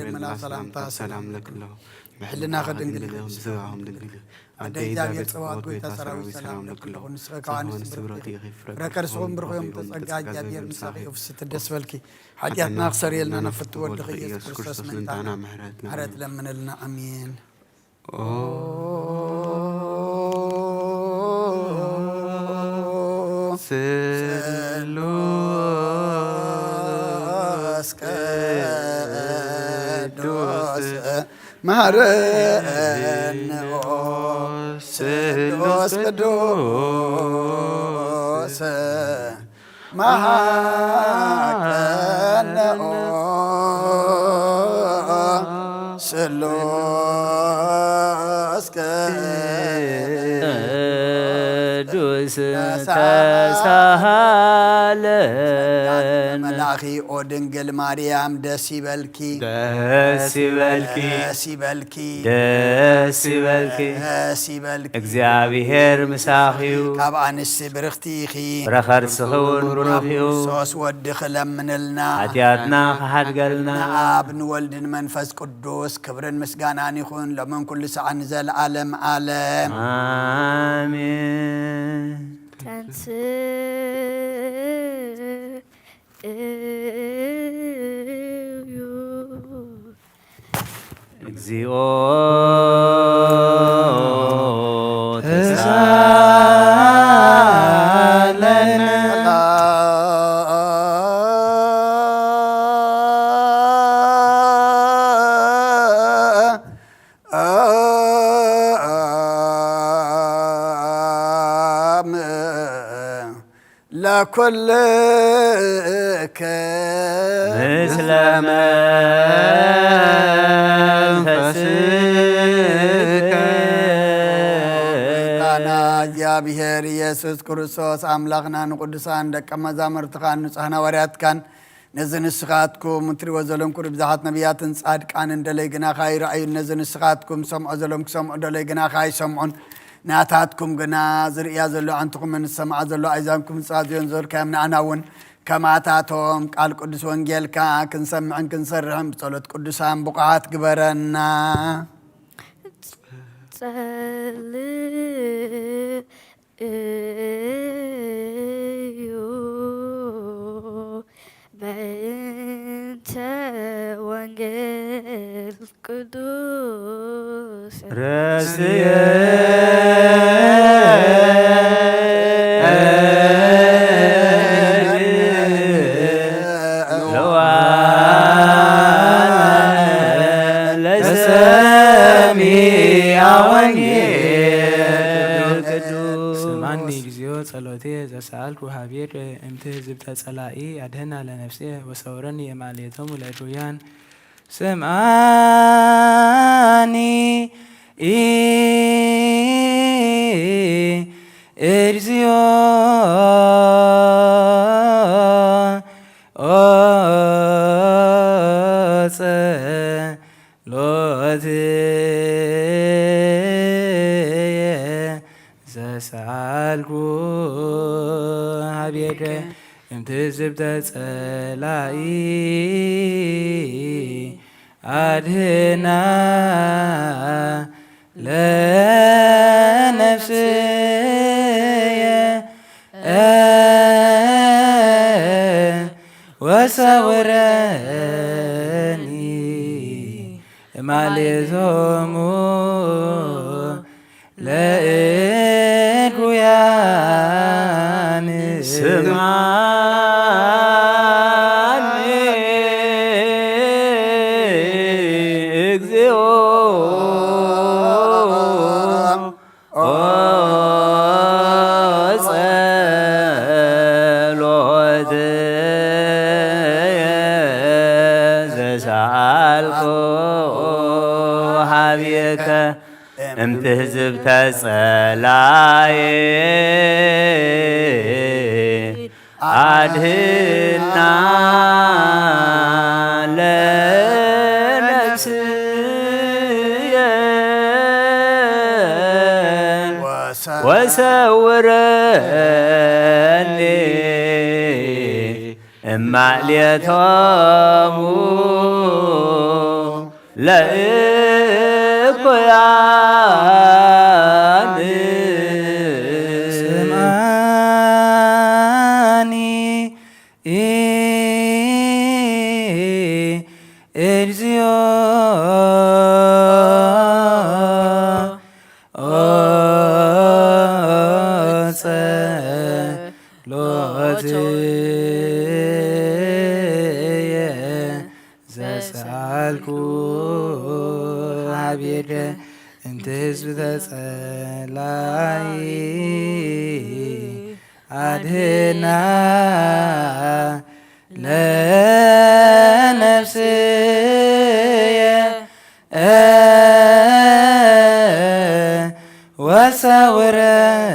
እግዚኣብሔር መልኣክ ሰላምታ ሰላም ለኪ ኣለኹ። ብሕልናኺ ድንግል ኢኺ፣ ብስጋኺ እውን ድንግል ኢኺ። ኣደ እግዚኣብሔር ጸባኦት፣ ጎይታ ሰራዊት ሰላም ለኪ ኣለኹ። ንስኺ ካብ ኣንስቲ ብሩኽቲ ኢኺ፣ ፍረ ከርስኺ እውን ብሩኽ እዩ። እሞ ጸጋ እግዚኣብሔር ምሳኺ እዩ። ፍስሕቲ ደስ በልኪ፣ ሓጢኣትና ክሰርየልና ናብ ፍትው ወድኺ ኢየሱስ ክርስቶስ ምእንታና ምሕረት ለምንልና። ኣሜን። ኦ ስሉስ ቅዱስ መሐረነ ኦ ስሉስ ቅዱስ መሐረነ ኦ ስሉስ ቅዱስ ተሳሃለነ። መልኣኺ ኦ ድንግል ማርያም ደስ ይበልኪ፣ ደስ ይበልኪ፣ ደስ ይበልኪ፣ ደስ ይበልኪ፣ ደስ ይበልኪ። እግዚኣብሔር ምሳኺ እዩ። ካብ ኣንስቲ ብርኽቲ ኢኺ፣ ፍረ ከርስኺ እውን ብሩኽ እዩ። ክርስቶስ ወድኺ ለምንልና፣ ሓጢኣትና ክሓድገልና። ንኣብ ንወልድን መንፈስ ቅዱስ ክብርን ምስጋናን ይኹን፣ ሎምን ኩሉ ሰዓት ንዘለዓለም ዓለም። ኣሜን። ተንስእ እዩ። እግዚኦ ተሳለነ። ለኩልክ ምስለ መንፈስከ። ጌታና እግዚኣብሔር ኢየሱስ ክርስቶስ ኣምላኽና ንቅዱሳን ደቀ መዛሙርትኻን ንጹሐን ሃዋርያትካን ነዚ ንስኻትኩም እትሪእዎ ዘለኩም ኩሉ ብዙሓት ነቢያትን ጻድቃንን ደለይ ግናኻ ይረኣዩን፣ ነዚ ንስኻትኩም ሰምዖ ዘለኩም ክሰምዑ ደለይ ግናኻ ኣይሰምዑን። ናታትኩም ግና ዝርእያ ዘሎ ኣዕንትኹምን ዝሰምዓ ዘሎ ኣእዛንኩም ዝጻዝዮን ዘልካዮም ንኣና እውን ከማታቶም ቃል ቅዱስ ወንጌልካ ክንሰምዕን ክንሰርሕን ብጸሎት ቅዱሳን ብቑዓት ግበረና። ጸልእ እዩ በእንተ ወንጌል ቅዱስ ረስየ ለሰሚዐ ወንጌል ቅዱስ። ስምዓኒ እግዚኦ ጸሎቴ ዘሰኣልኩ ሀቤከ እምትህዝብተ ጸላኢ ኣድህና ለነፍሴ ወሰውረኒ እማሌቶሙ ለእኩያን። ስምዓኒ እግዚኦ ጸሎትየ ዘሰኣልኩ ሀቤከ እምትዝብተ ጸላኢ ኣድህና ለነፍስየ ወሰውረኒ እማሌቶሙ ለእኩያን። ስምዓኒ እግዚኦ ኦ ጸሎትየ ዘሰኣልኩ ሀቤከ እምትህዝብተ ጸላኢ ኣድህና ለነፍስየ ወሰውረኒ እማሌቶሙ ለእኩያን። ስምዓኒ እግዚኦ ኦ ጸሎትየ ዘሰኣልኩ ሀቤከ እንተ ህዝብ ተጸላይ ኣድህና ለነፍስየ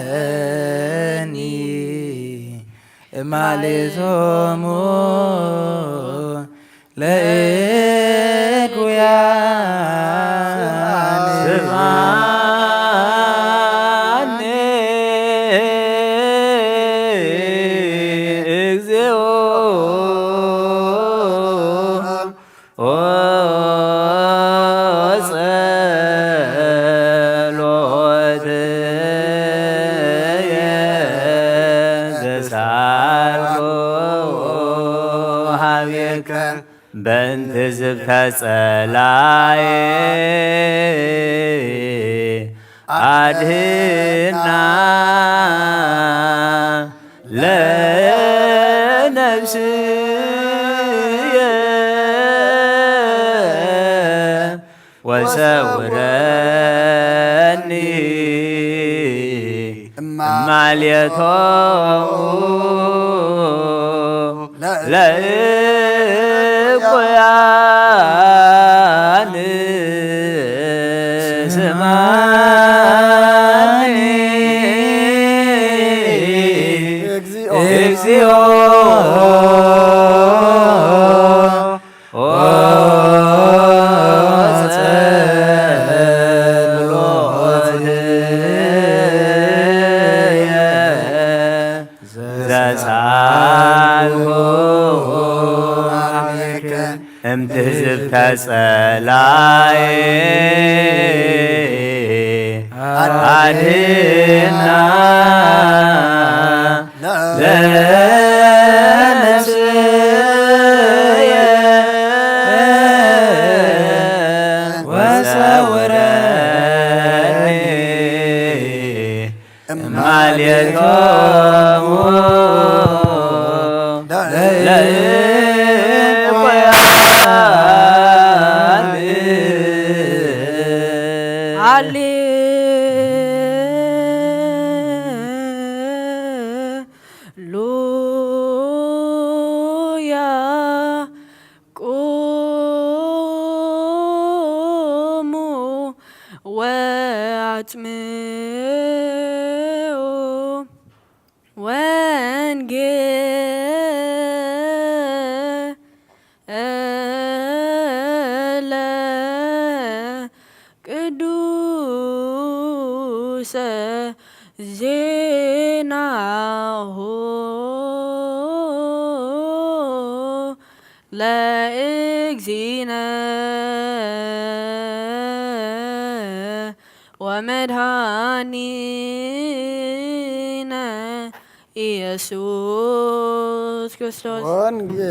ወሰውረኒ እማሌቶሙ ለእኩያን። ስምዓኒ እግዚኦ ኦ ጸሎትየ ዘሳልኩ ሀቤከ በእንተ ዝብተ ጸላየ ኣድህና ለነፍስየ ወሰውረኒ እማሌቶሙ ለእኩያን ስማኒ እግዚኦ። ጸሎትየ ዘሳልኩ እምትዝብተ ጸላኢ ኣድህና ለነፍስየ ወሰውረኒ እማሌቶሙ ለእኩያን። ሃሌ ሉያ ቁሙ ወአጽምዑ ወንጌለ ቅዱሰ ዜናሁ ለእግዚእነ ወመድኃኒነ ኢየሱስ ክርስቶስ። ወንጌል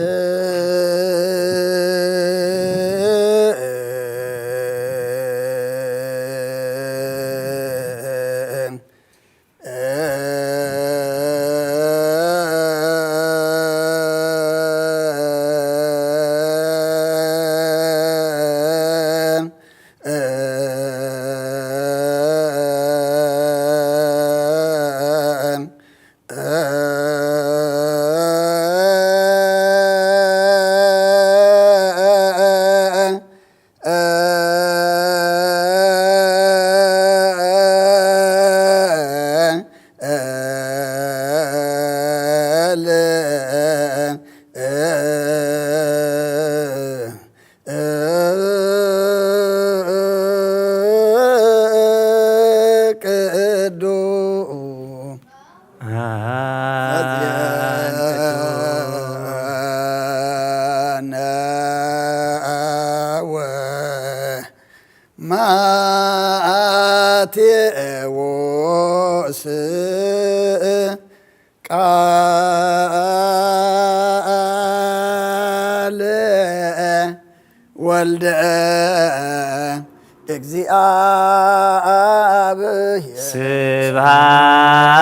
ቅዱስ ማቴዎስ ቃለ ወልደ እግዚአብሔር።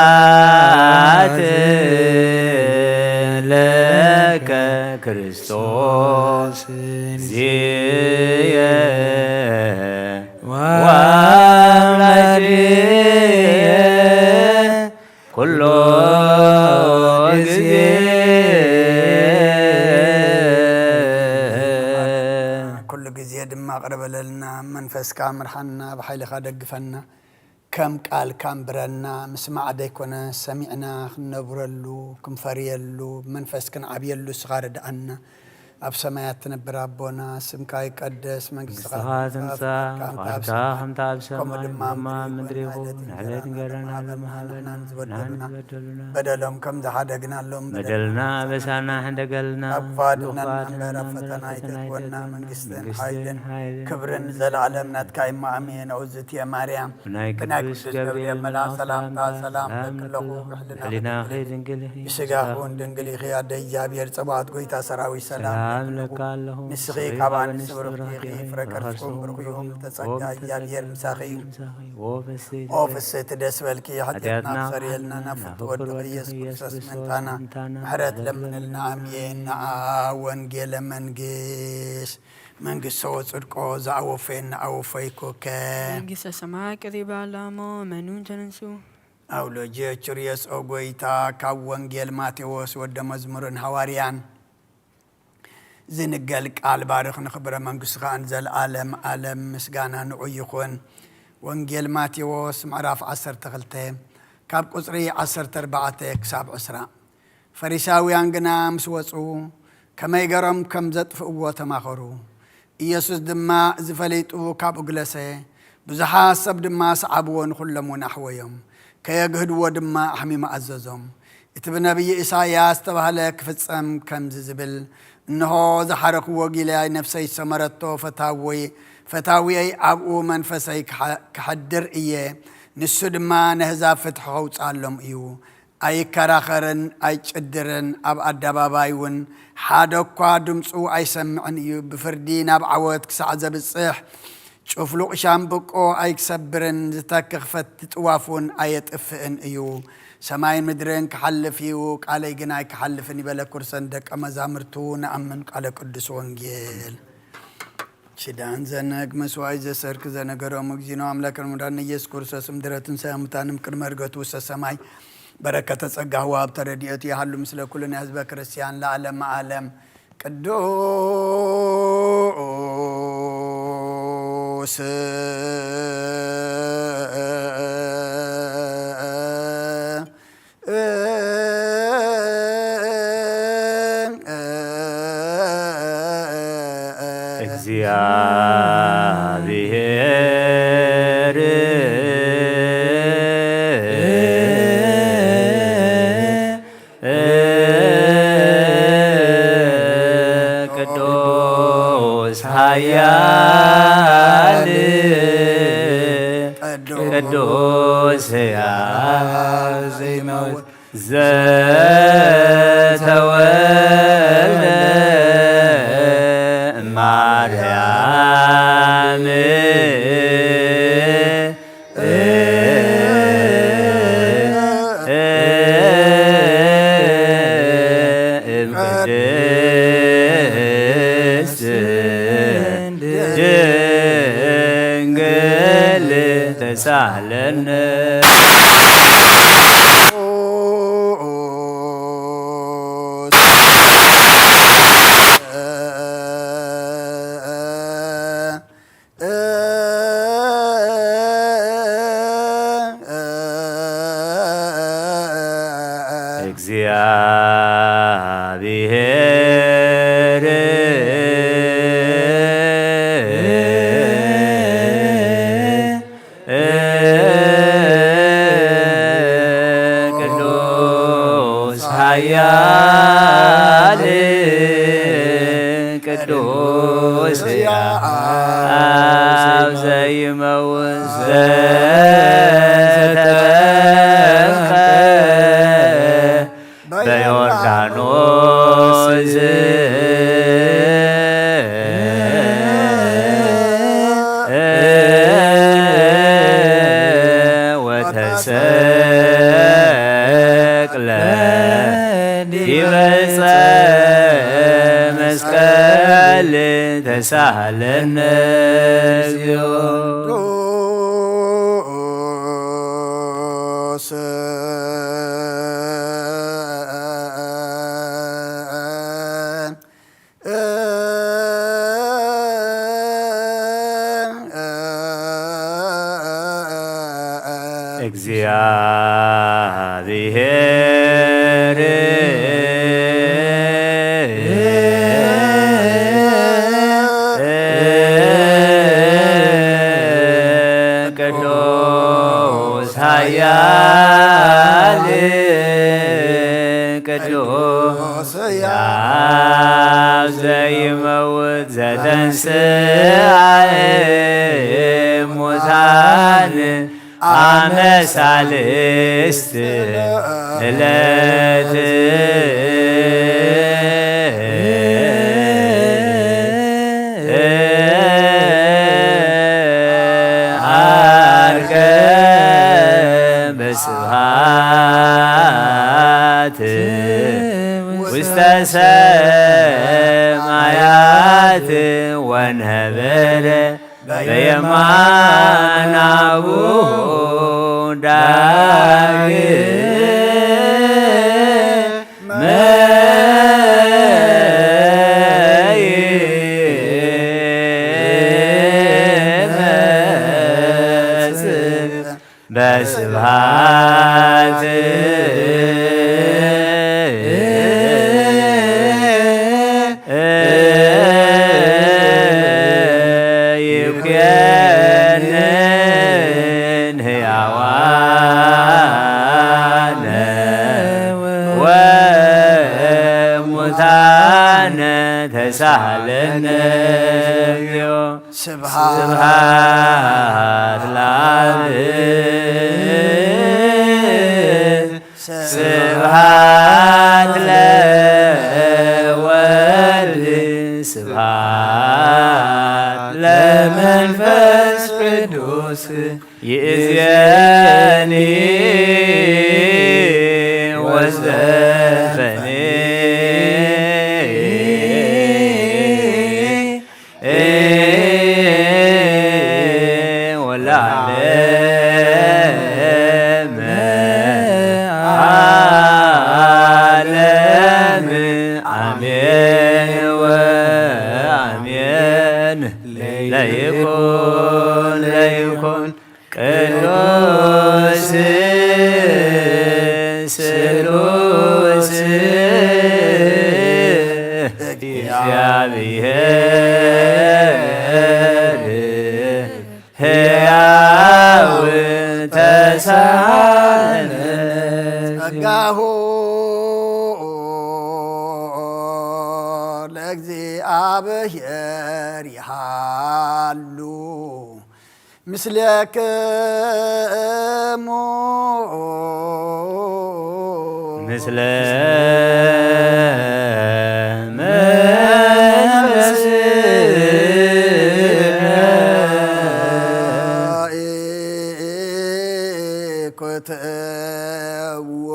ስብሐት ለከ ክርስቶስ ዚየ ወመድየ ኩሎ ግዜ። ኩሉ ግዜ ድማ ቅርብ በለልና፣ መንፈስካ ምርሓና፣ ብሓይልኻ ደግፈና። ከም ቃልካ ኣንብረና፣ ምስማዕ ደይኮነ ሰሚዕና ክንነብረሉ፣ ክንፈርየሉ፣ ብመንፈስ ክንዓብየሉ ንስኻ ርድኣና። ኣብ ሰማያት ትነብር ኣቦና፣ ስምካ ይቀደስ፣ መንግስትኻ መንግስትኻ ትምጻእ፣ ትምጻእ፣ ፍቃድካ ፍቃድካ ከምቲ ኣብ ከምቲ ኣብ ሰማይ፣ ሰማይ፣ ከምኡ ድማ ከምኡ ኣብ ምድሪ ምድሪ ይኹን። ይኹን። ንዕለት ንዕለት እንጀራና እንጀራና ሎም ሃበና፣ ንሕና ንዝበደሉና፣ ንሕና ንዝበደሉና። በደሎም ከም ዝሓደግናሎም በደልና በደልና ኣበሳና ሕደገልና፣ ካብ ክፉኣት ኣድሕነና ክፉኣት እምበር፣ ኣብ ኣድሕነና እምበር፣ ፈተና ኣብ ፈተና ኣይተእትወና፣ ኣይተእትወና። መንግስትን መንግስትን ሓይልን ሓይልን ክብርን ዘለዓለም ናትካ እማ ኣሜን። ኦዝትየ ማርያም፣ ብናይ ብናይ ቅዱስ ቅዱስ ገብርኤል ገብርኤል መልኣኽ መልኣኽ ሰላምታ ሰላምታ ሰላም ሰላም እብለኪ ኣለኹ፣ ኣለኹ። ብሕልናኺ ሕሊናኺ ድንግል ድንግል ኢኺ፣ ድንግል ኢኺ፣ ኣደ ኣደ እግዚኣብሔር ጸባኦት ጎይታ ሰራዊት ሰላም ሰላም እብለኪ እብለኪ ኣለኹ። ኣለኹ። ንስኺ ንስኺ ካብ ካብ ኣንስቲ ኣንስቲ ብሩኽቲ ብሩኽቲ ኢኺ፣ ኢኺ፣ ፍረ ፍረ ከርስኹም ከርስኹም ብሩኽ እዩ። ብሩኽ እዩ። ብሩኽ ተጸጋ ተጸጋ እግዚኣብሔር እግዚኣብሔር ምሳኺ እዩ። ምሳኺ እዩ። ኦ ፍስሕቲ ደስ በልኪ፣ ሓጢኣትና ሓጢኣትና ኣኽፍር ወድኺ ወድኺ ኢየሱስ ኢየሱስ ክርስቶስ ክርስቶስ ምእንታና ምእንታና ምሕረት ምሕረት ለምንልና ለምንልና ኣሜን። ኣሜን። ንዓ ወንጌለ መንግስት መንግስቶ ወጽድቆ ዘኣወፈየና ኣወፈይኩከ። መንግስተ ሰማይ ቀሪባ ኣላ እሞ እመኑ ተነሱ። ኣውሎጅየ ቹርየስ ኦ ጎይታ፣ ካብ ወንጌል ማቴዎስ ወደ መዝሙርን ሃዋርያን። ዝንገል ቃል ባርኽ፣ ንኽብረ መንግስትኻ ንዘለኣለም ኣለም ምስጋና ንዑ ይኹን። ወንጌል ማቴዎስ ምዕራፍ ዓሰርተ ክልተ ካብ ቁጽሪ ዓሰርተ ኣርባዕተ ክሳብ ዕስራ። ፈሪሳውያን ግና ምስ ወጹ፣ ከመይ ገሮም ከም ዘጥፍእዎ ተማኸሩ። ኢየሱስ ድማ እዚ ፈሊጡ ካብኡ ግለሰ። ብዙሓት ሰብ ድማ ሰዓብዎ፣ ንኹሎም እውን ኣሕወዮም። ከየግህድዎ ድማ ኣሕሚሙ ኣዘዞም። እቲ ብነቢይ ኢሳይያስ ዝተባህለ ክፍጸም ከምዚ ዝብል፣ እንሆ፣ ዝሓረኽዎ ጊልያይ ነፍሰይ ዝሰመረቶ ፈታወይ-፣ ፈታውየይ ኣብኡ መንፈሰይ ክሓ-፣ ክሓድር እየ። ንሱ ድማ ነህዛብ ፍትሒ ከውጽኣሎም እዩ። ኣይከራኸርን፣ ኣይጭድርን፣ ኣብ ኣደባባይ እውን ሓደ እኳ ድምፁ ኣይሰምዕን እዩ። ብፍርዲ ናብ ዓወት ክሳዕ ዘብጽሕ፣ ጭፍሉቕ ሻምብቆ ኣይክሰብርን፣ ዝተክኽ ፈቲ ጥዋፍ እውን ኣየጥፍእን እዩ። ሰማይን ምድርን ክሓልፍ እዩ፣ ቃለይ ግን ኣይክሓልፍን እዩ በለ። ኩርሰን ደቀ መዛሙርቱ ንኣምን። ቃለ ቅዱስ ወንጌል። ኪዳን ዘነግ መስዋዕት ዘሰርክ ዘነገሮም እግዚእነ አምላክነ መድኃኒነ ኢየሱስ ክርስቶስ ምድረ ትንሣኤ ሙታንም ቅድመ ዕርገቱ ውስተ ሰማይ በረከተ ጸጋሁ ወሀብተ ረድኤቱ ይሃሉ ምስለ ኩልነ ህዝበ ክርስቲያን ለዓለመ ዓለም። ቅዱስ እግዚአብሔር ቅዱስ ኃያል ቅዱስ ሕያው ዘይመውት ዘተወልደ ማርያም እም ቅድስት ድንግል ተሳለነ። እግዚአብሔር ቅዱስ ኃያል ቅዱስ ሕያው ዘይመውት ዘተጠምቀ በዮርዳኖስ ወተሰቅለ ዲበ ዕፀ መስቀል ተሳለነ እግዚኦ። እግዚአብሔር ቅዱስ ኃያል ቅዱስ ሕያው ዘይመውት ዘተንሥአ እሙታን አመ ሣልስት ዕለት ዐርገ በስብሐት ውስተ ሰማያት ወነበረ በየማነ አቡሁ ዳግመ ሙታነ ተሳሃለነ። ስብሐት ለአብ። ስብሐት ለወልድ። ስብሐት ለመንፈስ ቅዱስ። ይእዜኒ ወዘልፈኒ። ወለዓለመ ዓለም። አሜን ወአሜን። ለይኩን ለይኩን ቅዱስ ስሉስ እግዚአብሔር ሕያው ተሳለ። ጸጋሁ ለእግዚአብሔር ይሃሉ ምስሌክሙ። ምስለ መንፈስከ። ኢኮትዎ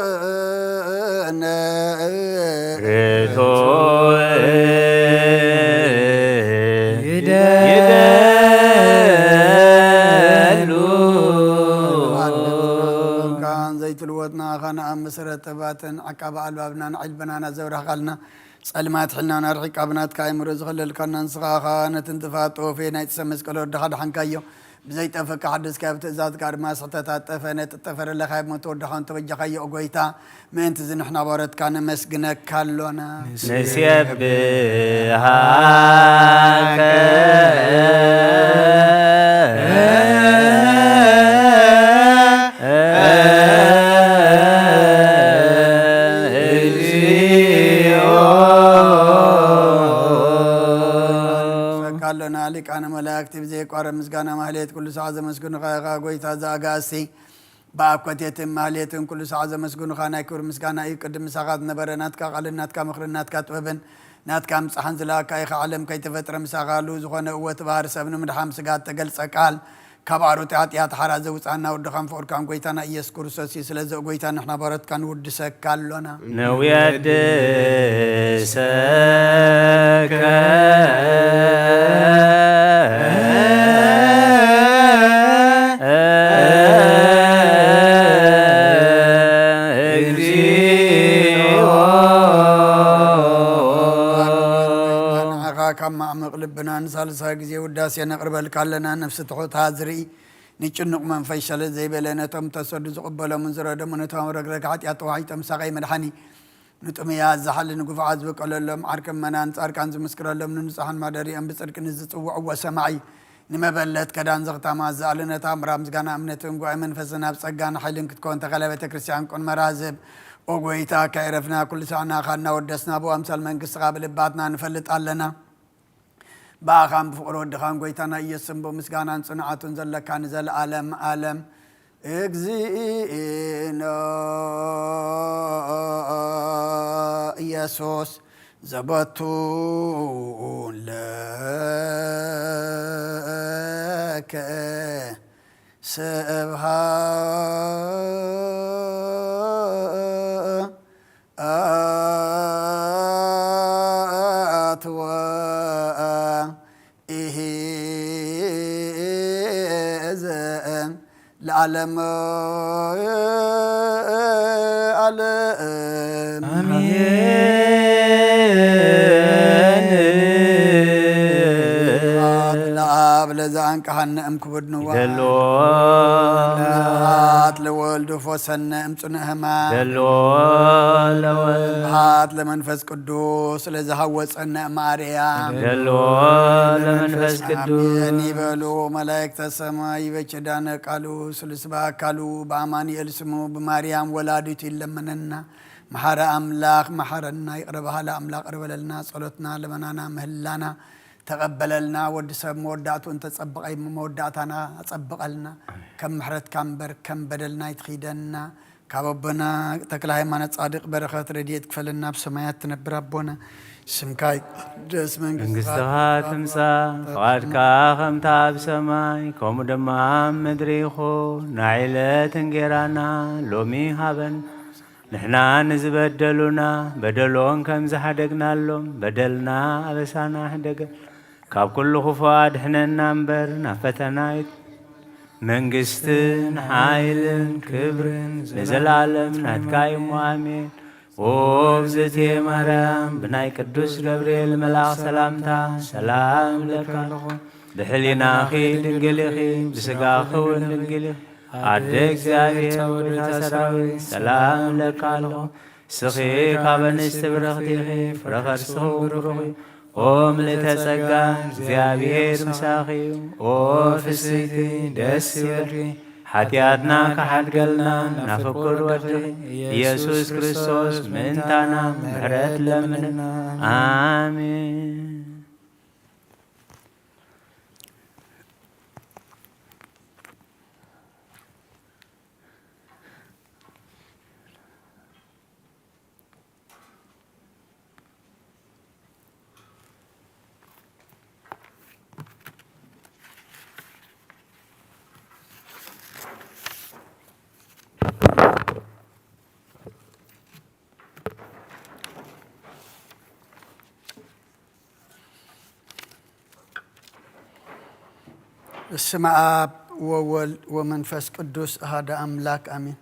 ለአምላክነ። ርቱዕ ይደሉ። ካን ዘይትልወጥና ኻና ኣብ መሰረት ጥበባትን ዓቃቢ ኣልባብና ንዕልበናና ዘብራህ ቃልና ጸልማት ሕልናና ርሒቃ ብናትካ ኣእምሮ ዝኸለልካና ንስኻ ኸኣ ነቲ ንጥፋት ጠወፈ ናይቲ ሰብ መስቀል ወድኻ ደሓንካዮ። ብዘይጠፍእ ከሓደስካዮ፣ ብትእዛዝካ ድማ ስሕተታት ጠፈ። ነቲ ጠፈ ለለኻዮ ብሞቱ ወድኻ እንተበጃኻዮ፣ ኦ ጐይታ፣ ምእንቲ እዚ ንሕና ባሮትካ ነመስግነካ ኣሎና። ንሴብሃከ። እግዚኦ። ንሰካ ኣሎና ሊቃነ መላእክቲ ብዘየቋርብ ምስጋና ማህሌት ኩሉ ሰዓት ዘመስግኑኻ ኢኻ ጐይታ ዘኣጋእዝቲ። ብኣኮቴትን ማህሌትን ኩሉ ሰዓት ዘመስግኑኻ ናይ ክብሪ ምስጋና እዩ። ቅድም ምሳኻ ዝነበረ ናትካ ቃልን ናትካ ምኽርን ናትካ ጥበብን ናትካ ምጻሕን ዝለኣካ ኢኻ። ዓለም ከይተፈጥረ ምሳኻ ህልው ዝኾነ እወ እቲ ባህሪ ሰብ ንምድሓን ስጋ እተገልጸ ቃል ካብ ኣሮጢ ሓጢኣት ሓራ ዘውጽኣና ወድኻን ፍቑርካን ጐይታና ኢየሱስ ክርስቶስ እዩ። ስለዚ ኦ ጐይታ ንሕና ባሮትካ ንውድሰካ ኣሎና። ንውየድሰከ። እግዚኦ። ንዓኻ ካብ ማዕሙቕ ልብና ንሳልሳይ ግዜ ውዳሴ ነቕርበልካ ኣለና። ነፍሲ ትሑታ ዝርኢ ንጭኑቕ መንፈስ ሸለል ዘይበለ፣ ነቶም ተሰዱ ዝቕበሎምን ዝረደሙ፣ ነቶም ረግረግ ሓጢኣት ተዋሒጦም ሳቐይ መድሓኒ፣ ንጥሙያት ዝሓሊ፣ ንግፉዓት ዝበቀለሎም፣ ዓርኪ እመናን ጻድቃን ዝምስክረሎም፣ ንንጹሓን ማደሪኦም ብጽድቂ ንዝጽውዕዎ ሰማዒ፣ ንመበለት ከዳን ዘኽታማት ዝኣሉ፣ ነታ ምራ ምስጋና እምነትን ጉባኤ መንፈስን ኣብ ጸጋን ሓይልን ክትከውን ተኸለ ቤተ ክርስቲያን ቅን መራዝብ። ኦ ጐይታ፣ ከይረፍና ኩሉ ሳዕ ንኣኻ እናወደስና ብኡ ኣምሳል መንግስትኻ ብልባትና ንፈልጥ ኣለና። ብኣኻን ብፍቕሪ ወድኻን ጐይታና ኢየሱስን ብምስጋናን ጽንዓቱን ዘለካ ንዘለዓለም ዓለም። እግዚእነ ኢየሱስ ዘበቱ ለከ ስብሐት ወኢሂ ዘእም ለዓለመ ዓለም። አሜን። ስብሐት ለአብ ለዘአንቀሐነ እምክቡድ ንዋ። ይደልዎ። ስብሐት ለወልድ ወፈወሰነ እምጽኑዕ ሕማም። ይደልዎ ለወልድ። ስብሐት ለመንፈስ ቅዱስ ለዘሐወጸነ እምአርያ። ይደልዎ ለመንፈስ ቅዱስ። አሜን ይበሉ መላእክተ ሰማይ በኪዳነ ቃሉ ስሉስ በአካሉ በአማኑኤል ስሙ ብማርያም ወላዲቱ ይለመነና። መሐረ አምላክ መሐረና፣ ይቅረ በሃለ አምላክ ቅረ በለልና፣ ጸሎትና ልመናና ምህላና ተቐበለልና። ወዲ ሰብ መወዳእትኡ እንተጸብቐ መወዳእታና ኣጸብቐልና። ከም ምሕረትካ እምበር ከም በደልና ኣይትኺደና። ካብ ኣቦና ተክለ ሃይማኖት ጻድቅ በረኸት ረድኤት ክፈለና። ኣብ ሰማያት ትነብር ኣቦና፣ ስምካ ይቀደስ፣ መንግስትኻ መንግስትኻ ትምጻእ፣ ፍቓድካ ከምታ ኣብ ሰማይ ከምኡ ድማ ኣብ ምድሪ ይኹን። ናይ ዕለት እንጌራና ሎሚ ሃበን። ንሕና ንዝበደሉና በደሎም ከም ዝሓደግናሎም በደልና ኣበሳና ሕደገ፣ ካብ ኩሉ ክፉእ ኣድሕነና እምበር ናብ ፈተና ኣይት-፣ መንግስትን ሓይልን ክብርን ንዘለዓለም ናትካ እዩ እሞ ኣሜን። ኦ እግዝእትየ ማርያም፣ ብናይ ቅዱስ ገብርኤል መልኣኽ ሰላምታ ሰላም እብለኪ ኣለኹ። ብሕሊናኺ ድንግል ኢኺ፣ ብስጋኺ እውን ድንግል ኢኺ። ኣደ እግዚኣብሔር ወቤተ ሰራዊት ሰላም እብለኪ ኣለኹ። ንስኺ ካብ ኣንስቲ ብርኽቲ ኢኺ፣ ፍረ ከርስኺ እውን ብሩኽ እዩ። ኦ ምልእተ ጸጋ፣ እግዚኣብሔር ምሳኺ እዩ። ኦ ፍስሕቲ፣ ደስ ይበልኪ፣ ሓጢኣትና ክሓድገልና ናብ ፍቁር ወድኺ ኢየሱስ ክርስቶስ ምእንታና ምሕረት ለምንና። ኣሜን። በስመ አብ ወወልድ ወመንፈስ ቅዱስ አሐደ አምላክ አሜን።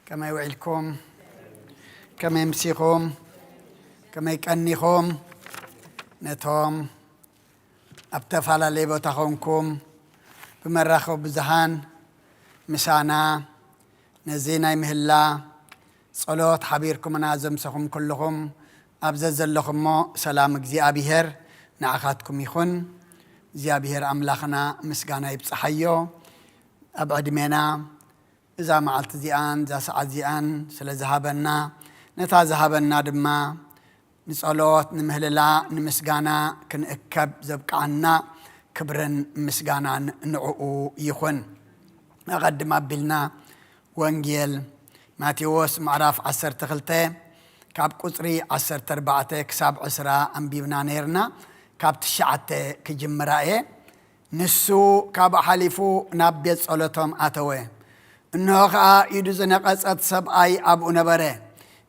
ከመይ ውዒልኩም? ከመይ ምሲኹም? ከመይ ቀኒኹም? ነቶም ኣብ ተፈላለየ ቦታ ኾንኩም ብመራኸቢ ብዙሃን ምሳና ነዚ ናይ ምህላ ጸሎት ሓቢርኩምና ዘምሰኹም ኩልኹም ኣብ ዘዘለኹሞ ሰላም እግዚኣብሔር ንዓኻትኩም ይኹን። እግዚኣብሔር ኣምላኽና ምስጋና ይብጽሓዮ። ኣብ ዕድሜና እዛ መዓልቲ እዚኣን እዛ ሰዓት እዚኣን ስለ ዝሃበና፣ ነታ ዝሃበና ድማ ንጸሎት፣ ንምህልላ፣ ንምስጋና ክንእከብ ዘብቅዓና ክብርን ምስጋናን ንዕኡ ይኹን። ኣቐድም ኣቢልና ወንጌል ማቴዎስ ምዕራፍ ዓሰርተ ክልተ ካብ ቁጽሪ ዓሰርተ ኣርባዕተ ክሳብ ዕስራ ኣንቢብና ነይርና። ካብ ትሽዓተ ክጅምራ እየ። ንሱ ካብኡ ሓሊፉ ናብ ቤት ጸሎቶም ኣተወ። እንሆ ኸኣ ኢዱ ዝነቐጸት ሰብኣይ ኣብኡ ነበረ።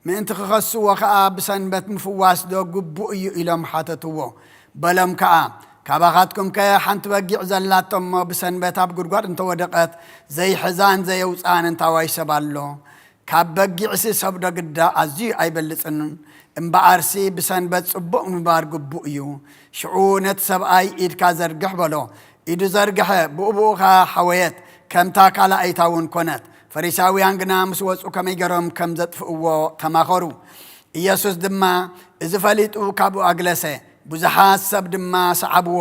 ምእንቲ ክኸስዎ ኸኣ ብሰንበት ምፍዋስ ዶ ግቡእ እዩ ኢሎም ሓተትዎ። በሎም ከኣ፣ ካባኻትኩምከ ሓንቲ በጊዕ ዘላቶ እሞ ብሰንበት ኣብ ጉድጓድ እንተወደቐት ዘይሕዛን ዘየውጽኣን እንታዋይ ሰብ ኣሎ? ካብ በጊዕሲ ሰብ ዶ ግዳ ኣዝዩ ኣይበልጽን? እምበኣርሲ ብሰንበት ጽቡቕ ምግባር ግቡእ እዩ። ሽዑ ነቲ ሰብኣይ፣ ኢድካ ዘርግሕ በሎ። ኢዱ ዘርግሐ፣ ብኡብኡ ኸኣ ሓወየት፣ ከምታ ካልኣይታ እውን ኮነት። ፈሪሳውያን ግና ምስ ወጹ ከመይ ገሮም ከም ዘጥፍእዎ ተማኸሩ። ኢየሱስ ድማ እዚ ፈሊጡ ካብኡ ኣግለሰ። ብዙሓት ሰብ ድማ ሰዓብዎ፣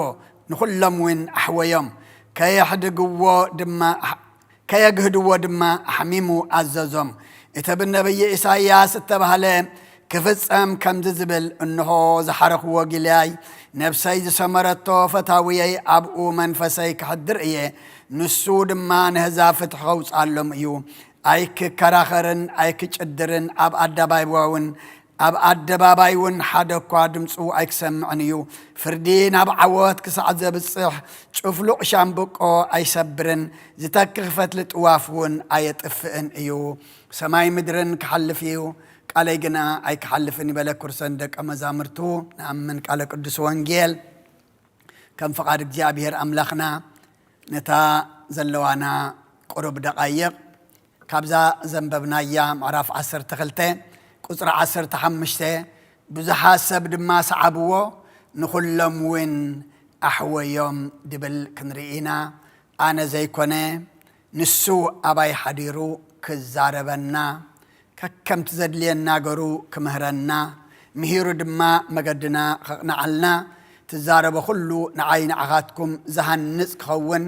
ንኹሎም እውን ኣሕወዮም። ከየሕድግዎ ድማ ከየግህድዎ ድማ ኣሕሚሙ ኣዘዞም። እቲ ብነብዪ ኢሳይያስ እተባህለ ክፍጸም ከምዚ ዝብል፣ እንሆ ዝሓረኽዎ ጊልያይ፣ ነብሰይ ዝሰመረቶ ፈታውየይ ኣብኡ መንፈሰይ ከሕድር እየ፣ ንሱ ድማ ነህዛብ ፍትሒ ከውጽኣሎም እዩ። ኣይክከራኸርን ኣይክጭድርን፣ ኣብ ኣደባባይውን ኣብ ኣደባባይ እውን ሓደ እኳ ድምፁ ኣይክሰምዕን እዩ። ፍርዲ ናብ ዓወት ክሳዕ ዘብፅሕ ጭፍሉቕ ሻምብቆ ኣይሰብርን፣ ዝተክኽ ፈትሊ ጥዋፍ እውን ኣየጥፍእን እዩ። ሰማይ ምድርን ክሓልፍ እዩ፣ ቃለይ ግና ኣይክሓልፍን ይበለ። ክርሰን ደቀ መዛሙርቱ ንኣምን ቃለ ቅዱስ ወንጌል ከም ፍቓድ እግዚኣብሔር ኣምላኽና ነታ ዘለዋና ቁሩብ ደቓይቕ ካብዛ ዘንበብናያ ምዕራፍ ዓሰርተ ክልተ ቁጽሪ ዓሰርተ ሓሙሽተ ብዙሓት ሰብ ድማ ሰዓብዎ፣ ንኹሎም እውን ኣሕወዮም ድብል ክንርኢ ኢና። ኣነ ዘይኮነ፣ ንሱ ኣባይ ሓዲሩ ክዛረበና፣ ከከምቲ ዘድልየና ገሩ ክምህረና፣ ምሂሩ ድማ መገድና ከቕንዓልና፣ ትዛረቦ ኩሉ ንዓይ ንዓኻትኩም ዝሃንጽ ክኸውን፣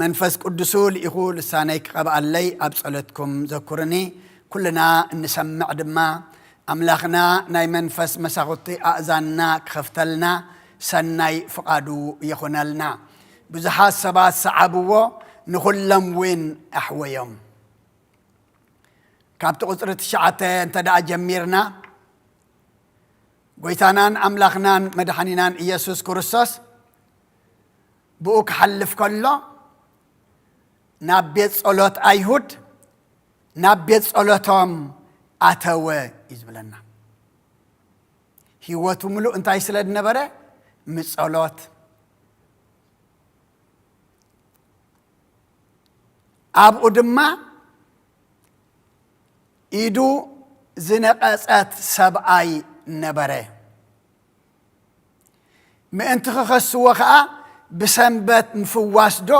መንፈስ ቅዱሱ ልኢኹ ልሳነይ ክቐብኣለይ ኣብ ጸሎትኩም ዘኩርኒ። ኩልና እንሰምዕ ድማ ኣምላኽና ናይ መንፈስ መሳኹቲ ኣእዛንና ክኸፍተልና ሰናይ ፍቓዱ ይኹነልና። ብዙሓት ሰባት ሰዓብዎ፣ ንኹሎም እውን ኣሕወዮም። ካብቲ ቁጽሪ ትሽዓተ እንተ ደኣ ጀሚርና፣ ጎይታናን ኣምላኽናን መድሓኒናን ኢየሱስ ክርስቶስ ብኡ ክሓልፍ ከሎ፣ ናብ ቤት ጸሎት ኣይሁድ፣ ናብ ቤት ጸሎቶም ኣተወ እዩ ዝብለና። ህይወቱ ምሉእ እንታይ ስለ ዝነበረ? ምጸሎት። ኣብኡ ድማ ኢዱ ዝነቐጸት ሰብኣይ ነበረ። ምእንቲ ክኸስዎ ኸኣ፣ "ብሰንበት ምፍዋስ ዶ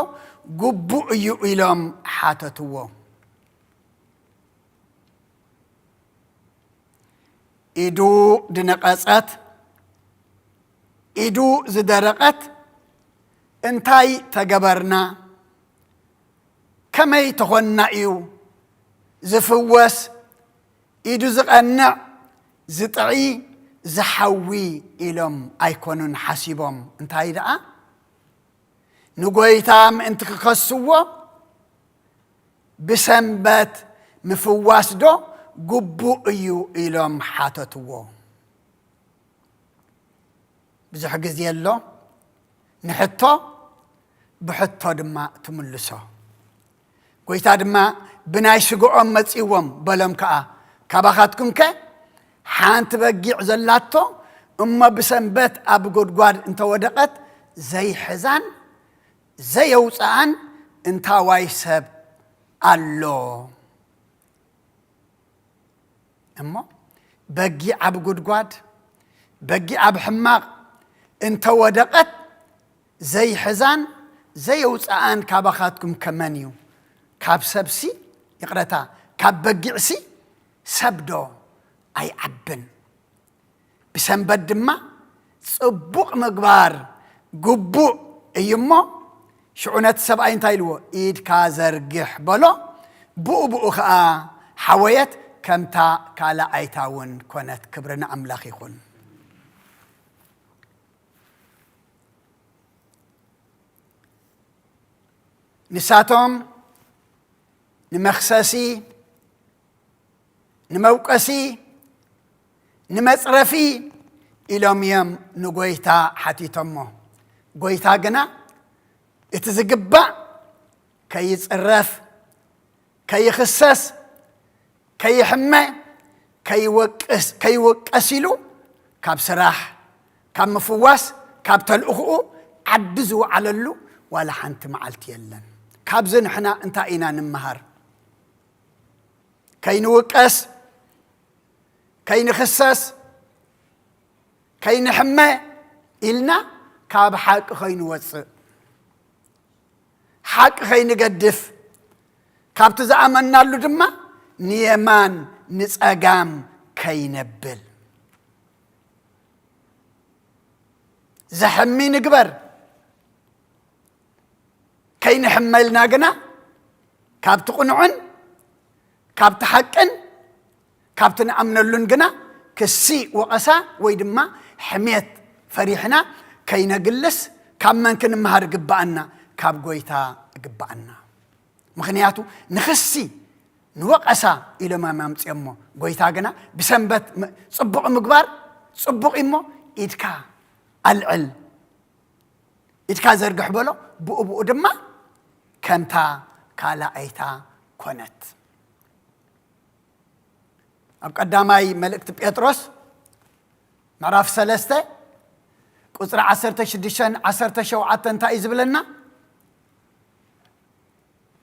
ግቡእ እዩ?" ኢሎም ሓተትዎ። ኢዱ ድነቐጸት፣ ኢዱ ዝደረቐት፣ እንታይ ተገበርና? ከመይ ተኾንና እዩ ዝፍወስ? ኢዱ ዝቐንዕ፣ ዝጥዒ፣ ዝሓዊ ኢሎም ኣይኮኑን ሓሲቦም። እንታይ ደኣ? ንጎይታ ምእንቲ ክኸስዎ፣ "ብሰንበት ምፍዋስ ዶ ግቡእ እዩ?" ኢሎም ሓተትዎ። ብዙሕ ግዜ ኣሎ፣ ንሕቶ ብሕቶ ድማ ትምልሶ። ጎይታ ድማ፣ "ብናይ ስግኦም መጺዎም" በሎም ከኣ። "ካባኻትኩምከ ሓንቲ በጊዕ ዘላቶ እሞ ብሰንበት ኣብ ጉድጓድ እንተወደቐት፣ ዘይሕዛን ዘየውጽኣን እንታዋይ ሰብ ኣሎ?" እሞ በጊዕ ኣብ ጉድጓድ፣ በጊዕ ኣብ ሕማቕ እንተወደቐት፣ ዘይሕዛን ዘየውጽኣን ካባኻትኩም ከመን እዩ? ካብ ሰብሲ፣ ይቕረታ፣ ካብ በጊዕሲ ሰብ ዶ ኣይዓብን? ብሰንበት ድማ ጽቡቕ ምግባር ግቡእ እዩ እሞ፣ ሽዑ ነቲ ሰብኣይ እንታይ ኢልዎ? "ኢድካ ዘርግሕ" በሎ። ብኡ ብኡ ኸኣ ሓወየት፣ ከምታ ካልኣይታ እውን ኮነት። ክብሪ ንኣምላኽ ይኹን። ንሳቶም ንመኽሰሲ፣ ንመውቀሲ፣ ንመጽረፊ ኢሎም እዮም ንጎይታ ሓቲቶሞ። ጎይታ ግና እቲ ዝግባእ ከይጽረፍ፣ ከይኽሰስ፣ ከይሕመ፣ ከይወቅስ፣ ከይወቀስ ኢሉ ካብ ስራሕ፣ ካብ ምፍዋስ፣ ካብ ተልእኽኡ ዓዲ ዝወዓለሉ ዋላ ሓንቲ መዓልቲ የለን። ካብዚ ንሕና እንታይ ኢና ንምሃር? ከይንውቀስ፣ ከይንኽሰስ፣ ከይንሕመ ኢልና ካብ ሓቂ ከይንወጽእ፣ ሓቂ ከይንገድፍ፣ ካብቲ ዝኣመናሉ ድማ ንየማን ንጸጋም ከይነብል። ዘሕሚ ንግበር፣ ከይንሕመልና ግና ካብቲ ቅኑዕን ካብቲ ሓቅን ካብቲ ንኣምነሉን ግና ክሲ፣ ወቐሳ ወይ ድማ ሕሜት ፈሪሕና ከይነግልስ፣ ካብ መን ክንመሃር ግብኣና? ካብ ጎይታ ግብኣና። ምኽንያቱ ንኽሲ፣ ንወቐሳ ኢሎም እዮም ኣምፅኦሞ። ጎይታ ግና ብሰንበት ም-፣ ፅቡቕ ምግባር ፅቡቕ እዩ እሞ፣ ኢድካ ኣልዕል፣ ኢድካ ዘርግሕ በሎ። ብኡ ብኡ ድማ ከምታ ካልኣይታ ኮነት። ኣብ ቀዳማይ መልእክቲ ጴጥሮስ ምዕራፍ ሰለስተ ቁፅሪ ዓሰርተ ሽዱሽተን ዓሰርተ ሸውዓተን እንታይ እዩ ዝብለና?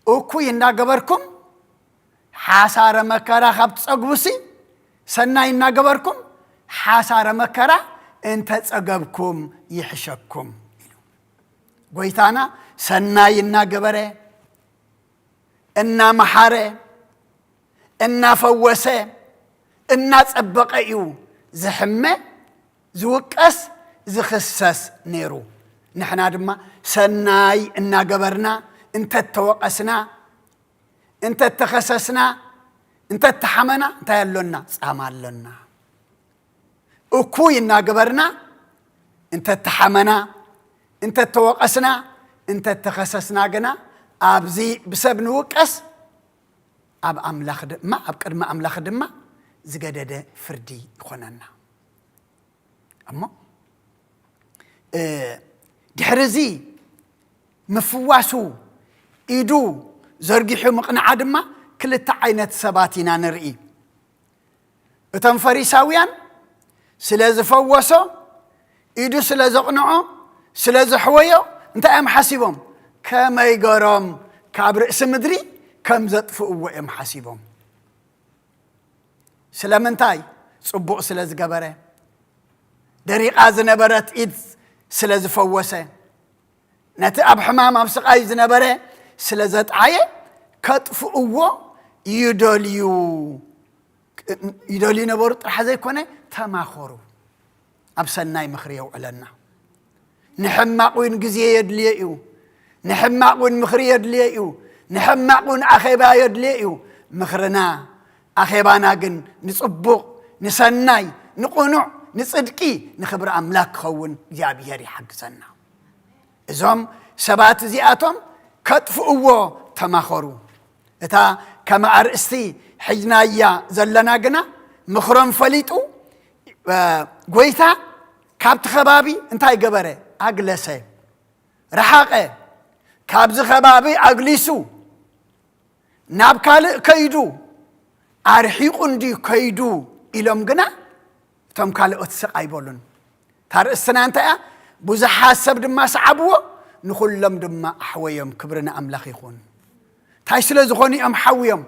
እኩይ እናገበርኩም ሓሳረ መከራ ካብ ትጸግቡሲ፣ ሰናይ እናገበርኩም ሓሳረ መከራ እንተጸገብኩም ይሕሸኩም ኢሉ። ጎይታና ሰናይ እናገበረ፣ እናመሓረ፣ እናፈወሰ፣ እናጸበቐ እዩ ዝሕመ፣ ዝውቀስ፣ ዝኽሰስ ነይሩ። ንሕና ድማ ሰናይ እናገበርና እንተተወቐስና፣ እንተተኸሰስና፣ እንተተሓመና እንታይ ኣሎና? ጻማ ኣሎና። እኩይ እናገበርና እንተተሓመና፣ እንተተወቐስና፣ እንተተኸሰስና ግና ኣብዚ ብሰብ ንውቀስ፣ ኣብ ኣምላኽ ድማ፣ ኣብ ቅድሚ ኣምላኽ ድማ ዝገደደ ፍርዲ ይኾነና። እሞ፣ እ፣ ድሕሪ እዚ ምፍዋሱ ኢዱ ዘርጊሑ ምቕንዓ ድማ ክልተ ዓይነት ሰባት ኢና ንርኢ። እቶም ፈሪሳውያን ስለ ዝፈወሶ፣ ኢዱ ስለ ዘቕንዖ፣ ስለ ዘሕወዮ እንታይ እዮም ሓሲቦም? ከመይ ገሮም ካብ ርእሲ ምድሪ ከም ዘጥፍእዎ እዮም ሓሲቦም። ስለምንታይ? ጽቡቕ ስለ ዝገበረ፣ ደሪቓ ዝነበረት ኢድ ስለ ዝፈወሰ፣ ነቲ ኣብ ሕማም ኣብ ስቓይ ዝነበረ ስለ ዘጥዓየ ከጥፍእዎ ይደልዩ፣ ይደልዩ ነበሩ ጥራሕ ዘይኮነ ተማኸሩ። ኣብ ሰናይ ምኽሪ የውዕለና። ንሕማቕ እውን ግዜ የድልዮ እዩ። ንሕማቕ እውን ምኽሪ የድልዮ እዩ። ንሕማቕ እውን ኣኼባ የድልዮ እዩ። ምኽርና፣ ኣኼባና ግን ንጽቡቕ፣ ንሰናይ፣ ንቕኑዕ፣ ንጽድቂ፣ ንኽብሪ ኣምላክ ክኸውን እግዚኣብሔር ይሓግዘና። እዞም ሰባት እዚኣቶም ከጥፍእዎ ተማኸሩ። እታ ከም ኣርእስቲ ሒዝናያ ዘለና ግና ምኽሮም ፈሊጡ፣ እ፣ ጎይታ ካብቲ ከባቢ እንታይ ገበረ? ኣግለሰ፣ ረሓቐ። ካብዚ ከባቢ ኣግሊሱ ናብ ካልእ ከይዱ፣ ኣርሒቑ እንድዩ ከይዱ ኢሎም ግና እቶም ካልኦት ስቕ ኣይበሉን። እታ ርእስትና እንታይ እያ? ብዙሓት ሰብ ድማ ሰዓብዎ፣ ንኹሎም ድማ ኣሕወዮም። ክብሪ ንኣምላኽ ይኹን። እንታይ ስለ ዝኾኑ እዮም ሓውዮም?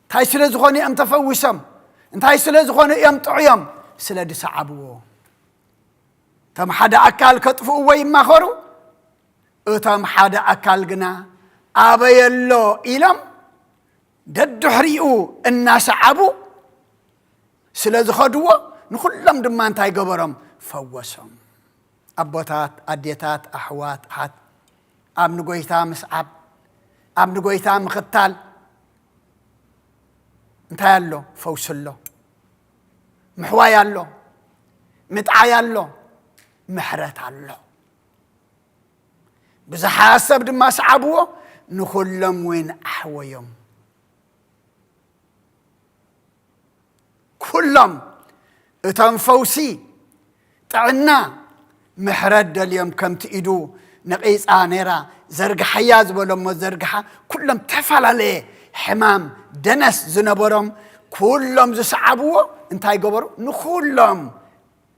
እንታይ ስለ ዝኾኑ እዮም ተፈዊሶም? እንታይ ስለ ዝኾኑ እዮም ጥዑዮም? ስለ ዝሰዓብዎ። እቶም ሓደ ኣካል ከጥፍእዎ ይማኸሩ፣ እቶም ሓደ ኣካል ግና ኣበይ ኣሎ ኢሎም ደድሕሪኡ እናሰዓቡ ስለ ዝኸድዎ፣ ንኹሎም ድማ እንታይ ገበሮም? ፈወሶም። ኣቦታት፣ ኣዴታት፣ ኣሕዋት፣ ኣሓት፣ ኣብ ንጎይታ ምስዓብ፣ ኣብ ንጎይታ ምኽታል እንታይ ኣሎ? ፈውሲ ኣሎ፣ ምሕዋይ ኣሎ፣ ምጥዓይ ኣሎ፣ ምሕረት ኣሎ። ብዙሓት ሰብ ድማ ሰዓብዎ፣ ንኹሎም እውን ኣሕወዮም። ኩሎም እቶም ፈውሲ፣ ጥዕና፣ ምሕረት ደልዮም፣ ከምቲ ኢዱ ነቒጻ ነይራ፣ ዘርግሓያ ዝበሎ እሞ ዘርግሓ፣ ኩሎም ተፈላለየ ሕማም ደነስ ዝነበሮም ኩሎም ዝሰዓብዎ እንታይ ገበሩ? ንኹሎም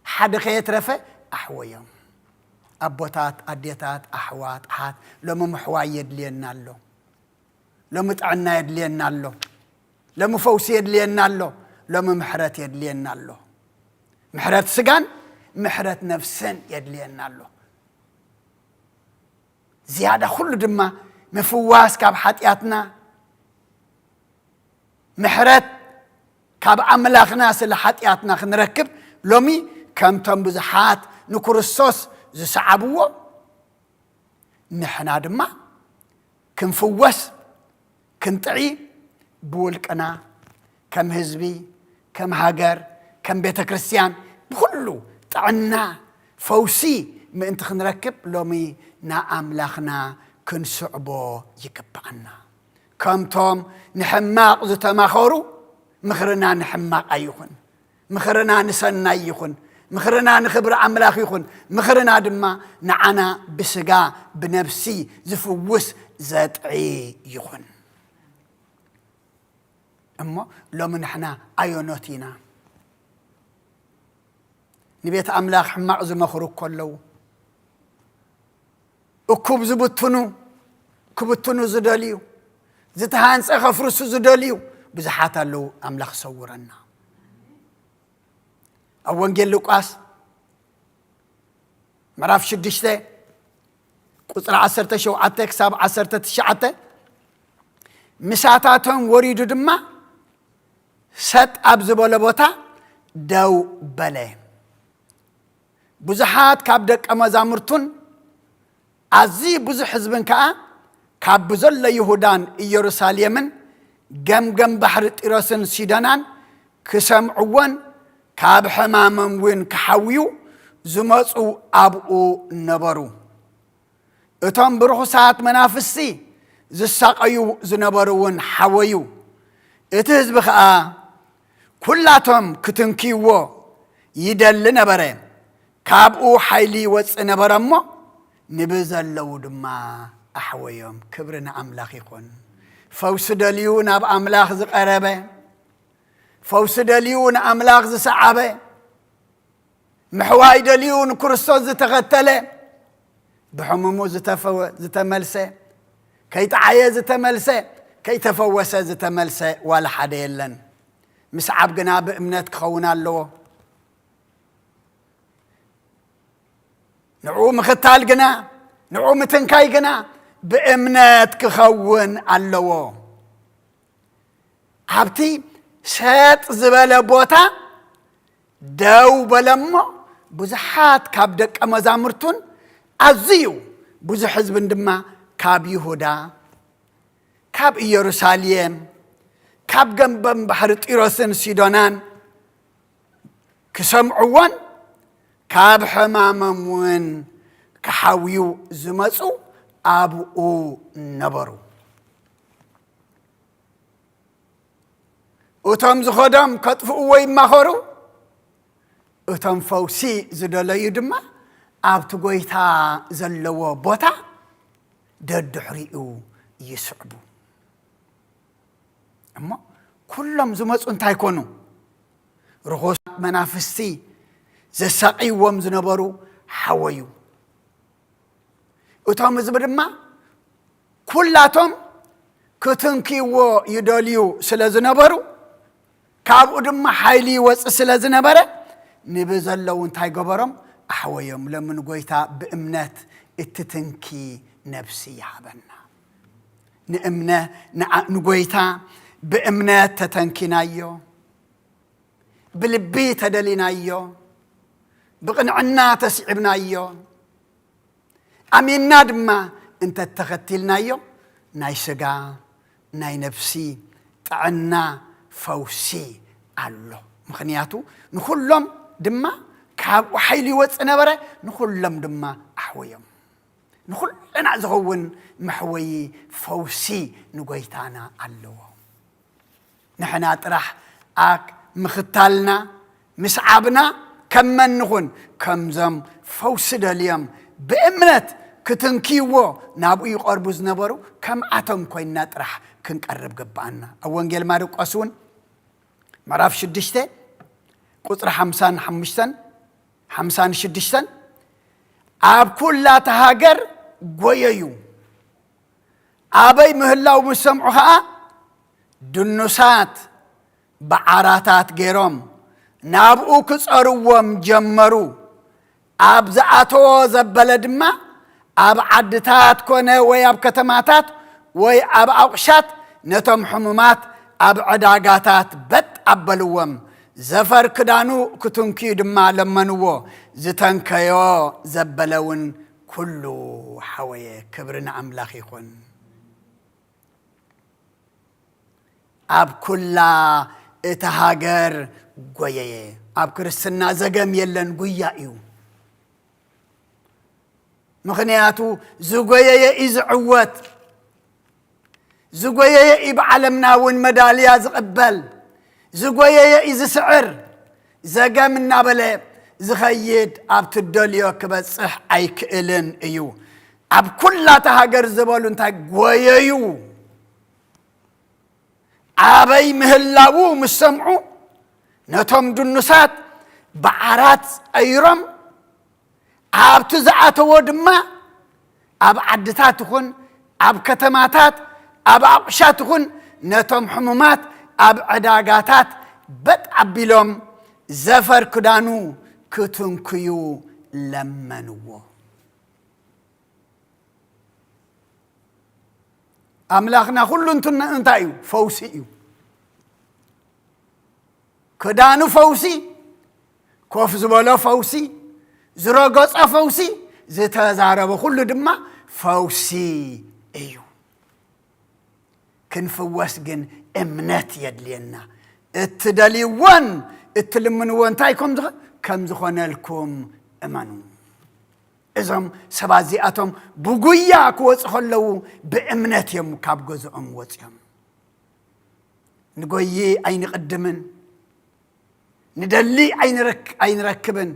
ሓደ ከየትረፈ ኣሕወዮም። ኣቦታት፣ ኣዴታት፣ ኣሕዋት፣ ኣሓት፣ ሎሚ ምሕዋይ የድልየና ኣሎ። ሎሚ ጥዕና የድልየና ኣሎ። ሎሚ ፈውሲ የድልየና ኣሎ። ሎሚ ምሕረት የድልየና ኣሎ። ምሕረት ስጋን ምሕረት ነፍስን የድልየና ኣሎ። ዝያዳ ኩሉ ድማ ምፍዋስ ካብ ሓጢኣትና፣ ምሕረት ካብ ኣምላኽና ስለ ሓጢኣትና ክንረክብ፣ ሎሚ ከምቶም ብዙሓት ንክርስቶስ ዝሰዓብዎ፣ ንሕና ድማ ክንፍወስ፣ ክንጥዒ፣ ብውልቅና፣ ከም ህዝቢ፣ ከም ሃገር፣ ከም ቤተ ክርስቲያን፣ ብኹሉ ጥዕና፣ ፈውሲ ምእንቲ ክንረክብ ሎሚ ንኣምላኽና ክንስዕቦ ይግብኣና። ከምቶም ንሕማቕ ዝተማኸሩ፣ ምኽርና ንሕማቕ ኣይኹን። ምኽርና ንሰናይ ይኹን። ምኽርና ንኽብሪ ኣምላኽ ይኹን። ምኽርና ድማ ንዓና ብስጋ ብነፍሲ ዝፍውስ ዘጥዒ ይኹን። እሞ ሎሚ ንሕና ኣየኖት ኢና? ንቤት ኣምላኽ ሕማቕ ዝመኽሩ እኮ ኣለዉ። እኩብ ዝብትኑ፣ ክብትኑ ዝደልዩ፣ ዝተሃንጸ ከፍርሱ ዝደልዩ ብዙሓት ኣለዉ። ኣምላኽ ሰውረና። ኣብ ወንጌል ሉቃስ ምዕራፍ ሽዱሽተ ቁጽሪ ዓሰርተ ሸውዓተ ክሳብ ዓሰርተ ትሽዓተ፣ ምሳታቶም ወሪዱ ድማ ሰጥ ኣብ ዝበለ ቦታ ደው በለ። ብዙሓት ካብ ደቀ መዛሙርቱን ኣዝዩ ብዙሕ ህዝብን ከኣ ካብ ብዘሎ ይሁዳን ኢየሩሳሌምን ገምገም ባሕሪ ጢሮስን ሲዶናን ክሰምዕዎን ካብ ሕማሞም እውን ክሓውዩ ዝመጹ ኣብኡ ነበሩ። እቶም ብርኹሳት መናፍስቲ ዝሳቐዩ ዝነበሩ እውን ሓወዩ። እቲ ህዝቢ ኸኣ ኩላቶም ክትንክይዎ ይደሊ ነበረ። ካብኡ ሓይሊ ይወጽእ ነበረ እሞ፣ ንብዘለዉ ድማ ኣሕወዮም። ክብሪ ንኣምላኽ ይኹን። ፈውሲ ደልዩ ናብ ኣምላኽ ዝቐረበ፣ ፈውሲ ደልዩ ንኣምላኽ ዝሰዓበ፣ ምሕዋይ ደልዩ ንክርስቶስ ዝተኸተለ፣ ብሕሙሙ ዝተፈወ-፣ ዝተመልሰ፣ ከይጠዓየ ዝተመልሰ፣ ከይተፈወሰ ዝተመልሰ ዋላ ሓደ የለን። ምስዓብ ግና ብእምነት ክኸውን ኣለዎ። ንዕኡ ምኽታል ግና፣ ንዕኡ ምትንካይ ግና ብእምነት ክኸውን ኣለዎ። ኣብቲ ሰጥ ዝበለ ቦታ ደው በለ እሞ፣ ብዙሓት ካብ ደቀ መዛሙርቱን ኣዝዩ ብዙሕ ህዝብን ድማ ካብ ይሁዳ፣ ካብ ኢየሩሳሌም፣ ካብ ገምገም ባሕሪ ጢሮስን ሲዶናን ክሰምዕዎን ካብ ሕማሞም እውን ክሓውዩ ዝመጹ ኣብኡ ነበሩ። እቶም ዝኸዶም ከጥፍእዎ ይማኸሩ፣ እቶም ፈውሲ ዝደለዩ ድማ ኣብቲ ጐይታ ዘለዎ ቦታ ደድሕሪኡ ይስዕቡ። እሞ ኩሎም ዝመጹ እንታይ ኮኑ? ርኹሳት መናፍስቲ ዘሳቕይዎም ዝነበሩ ሓወዩ። እቶም ህዝቢ ድማ ኩላቶም ክትንክይዎ ይደልዩ ስለ ዝነበሩ፣ ካብኡ ድማ ሓይሊ ይወጽእ ስለ ዝነበረ፣ ንብዘለዉ እንታይ ገበሮም? ኣሕወዮም። ለምን ጎይታ ብእምነት እትትንኪ ነፍሲ ይሃበና። ንእምነ-፣ ንዓ-፣ ንጎይታ ብእምነት ተተንኪናዮ፣ ብልቢ ተደሊናዮ፣ ብቕንዕና ተስዒብናዮ፣ ኣሚንና ድማ እንተተኸቲልናዮ፣ ናይ ስጋ፣ ናይ ነፍሲ ጥዕና፣ ፈውሲ ኣሎ። ምኽንያቱ ንኹሎም ድማ ካብኡ ሓይሊ ይወጽእ ነበረ፣ ንኹሎም ድማ ኣሕወዮም። ንኹልና ዝኸውን መሕወዪ ፈውሲ ንጎይታና ኣለዎ። ንሕና ጥራሕ ኣክ-፣ ምኽታልና፣ ምስዓብና ከም መን ንኹን? ከምዞም ፈውሲ ደልዮም ብእምነት ክትንክይዎ ናብኡ ይቐርቡ ዝነበሩ ከምኣቶም ኮይንና ጥራሕ ክንቀርብ ግብኣና። ኣብ ወንጌል ማርቆስ እውን ምዕራፍ ሽዱሽተ ቁጽሪ ሓምሳን ሓሙሽተን፣ ሓምሳን ሽዱሽተን፣ ኣብ ኩላ እታ ሃገር ጐየዩ። ኣበይ ምህላው ምስ ሰምዑ ኸኣ፣ ድኑሳት ብዓራታት ገይሮም ናብኡ ክጸርዎም ጀመሩ። ኣብ ዝኣተዎ ዘበለ ድማ፣ ኣብ ዓድታት ኮነ ወይ ኣብ ከተማታት ወይ ኣብ ኣቑሻት፣ ነቶም ሕሙማት ኣብ ዕዳጋታት በጥ ኣበልዎም። ዘፈር ክዳኑ ክትንክዩ ድማ ለመንዎ። ዝተንከዮ ዘበለ እውን ኩሉ ሓወየ። ክብሪ ንኣምላኽ ይኹን። ኣብ ኩላ እታ ሃገር ጐየየ። ኣብ ክርስትና ዘገም የለን፣ ጉያ እዩ። ምኽንያቱ ዝጎየየ እዩ ዝዕወት። ዝጎየየ እዩ ብዓለምና እውን መዳልያ ዝቕበል። ዝጎየየ እዩ ዝስዕር። ዘገም እናበለ ዝኸይድ ኣብቲ ደልዮ ክበጽሕ ኣይክእልን እዩ። ኣብ ኩላ እታ ሃገር ዝበሉ እንታይ ጎየዩ? ኣበይ ምህላዉ ምስ ሰምዑ፣ ነቶም ድኑሳት ብዓራት ጸይሮም፣ ኣብቲ ዝኣተዎ ድማ፣ ኣብ ዓድታት ይኹን ኣብ ከተማታት፣ ኣብ ኣቑሻት ይኹን፣ ነቶም ሕሙማት ኣብ ዕዳጋታት በጥ ኣቢሎም ዘፈር ክዳኑ ክትንክዩ ለመንዎ። ኣምላኽና ኩሉ እንትን-፣ እንታይ እዩ? ፈውሲ እዩ። ክዳኑ ፈውሲ፣ ኮፍ ዝበሎ ፈውሲ፣ ዝረገጾ ፈውሲ፣ ዝተዛረቦ ኩሉ ድማ ፈውሲ እዩ። ክንፍወስ ግን እምነት የድልየና። እትደልይዎን እትልምንዎ እንታይ ከም ዝኾ-፣ ከም ዝኾነልኩም እመኑ። እዞም ሰባት እዚኣቶም ብጉያ ክወፁ ከለዉ ብእምነት እዮም ካብ ገዝኦም ወፂኦም። ንጎይ ኣይንቕድምን፣ ንደሊ ኣይንረክ-፣ ኣይንረክብን፣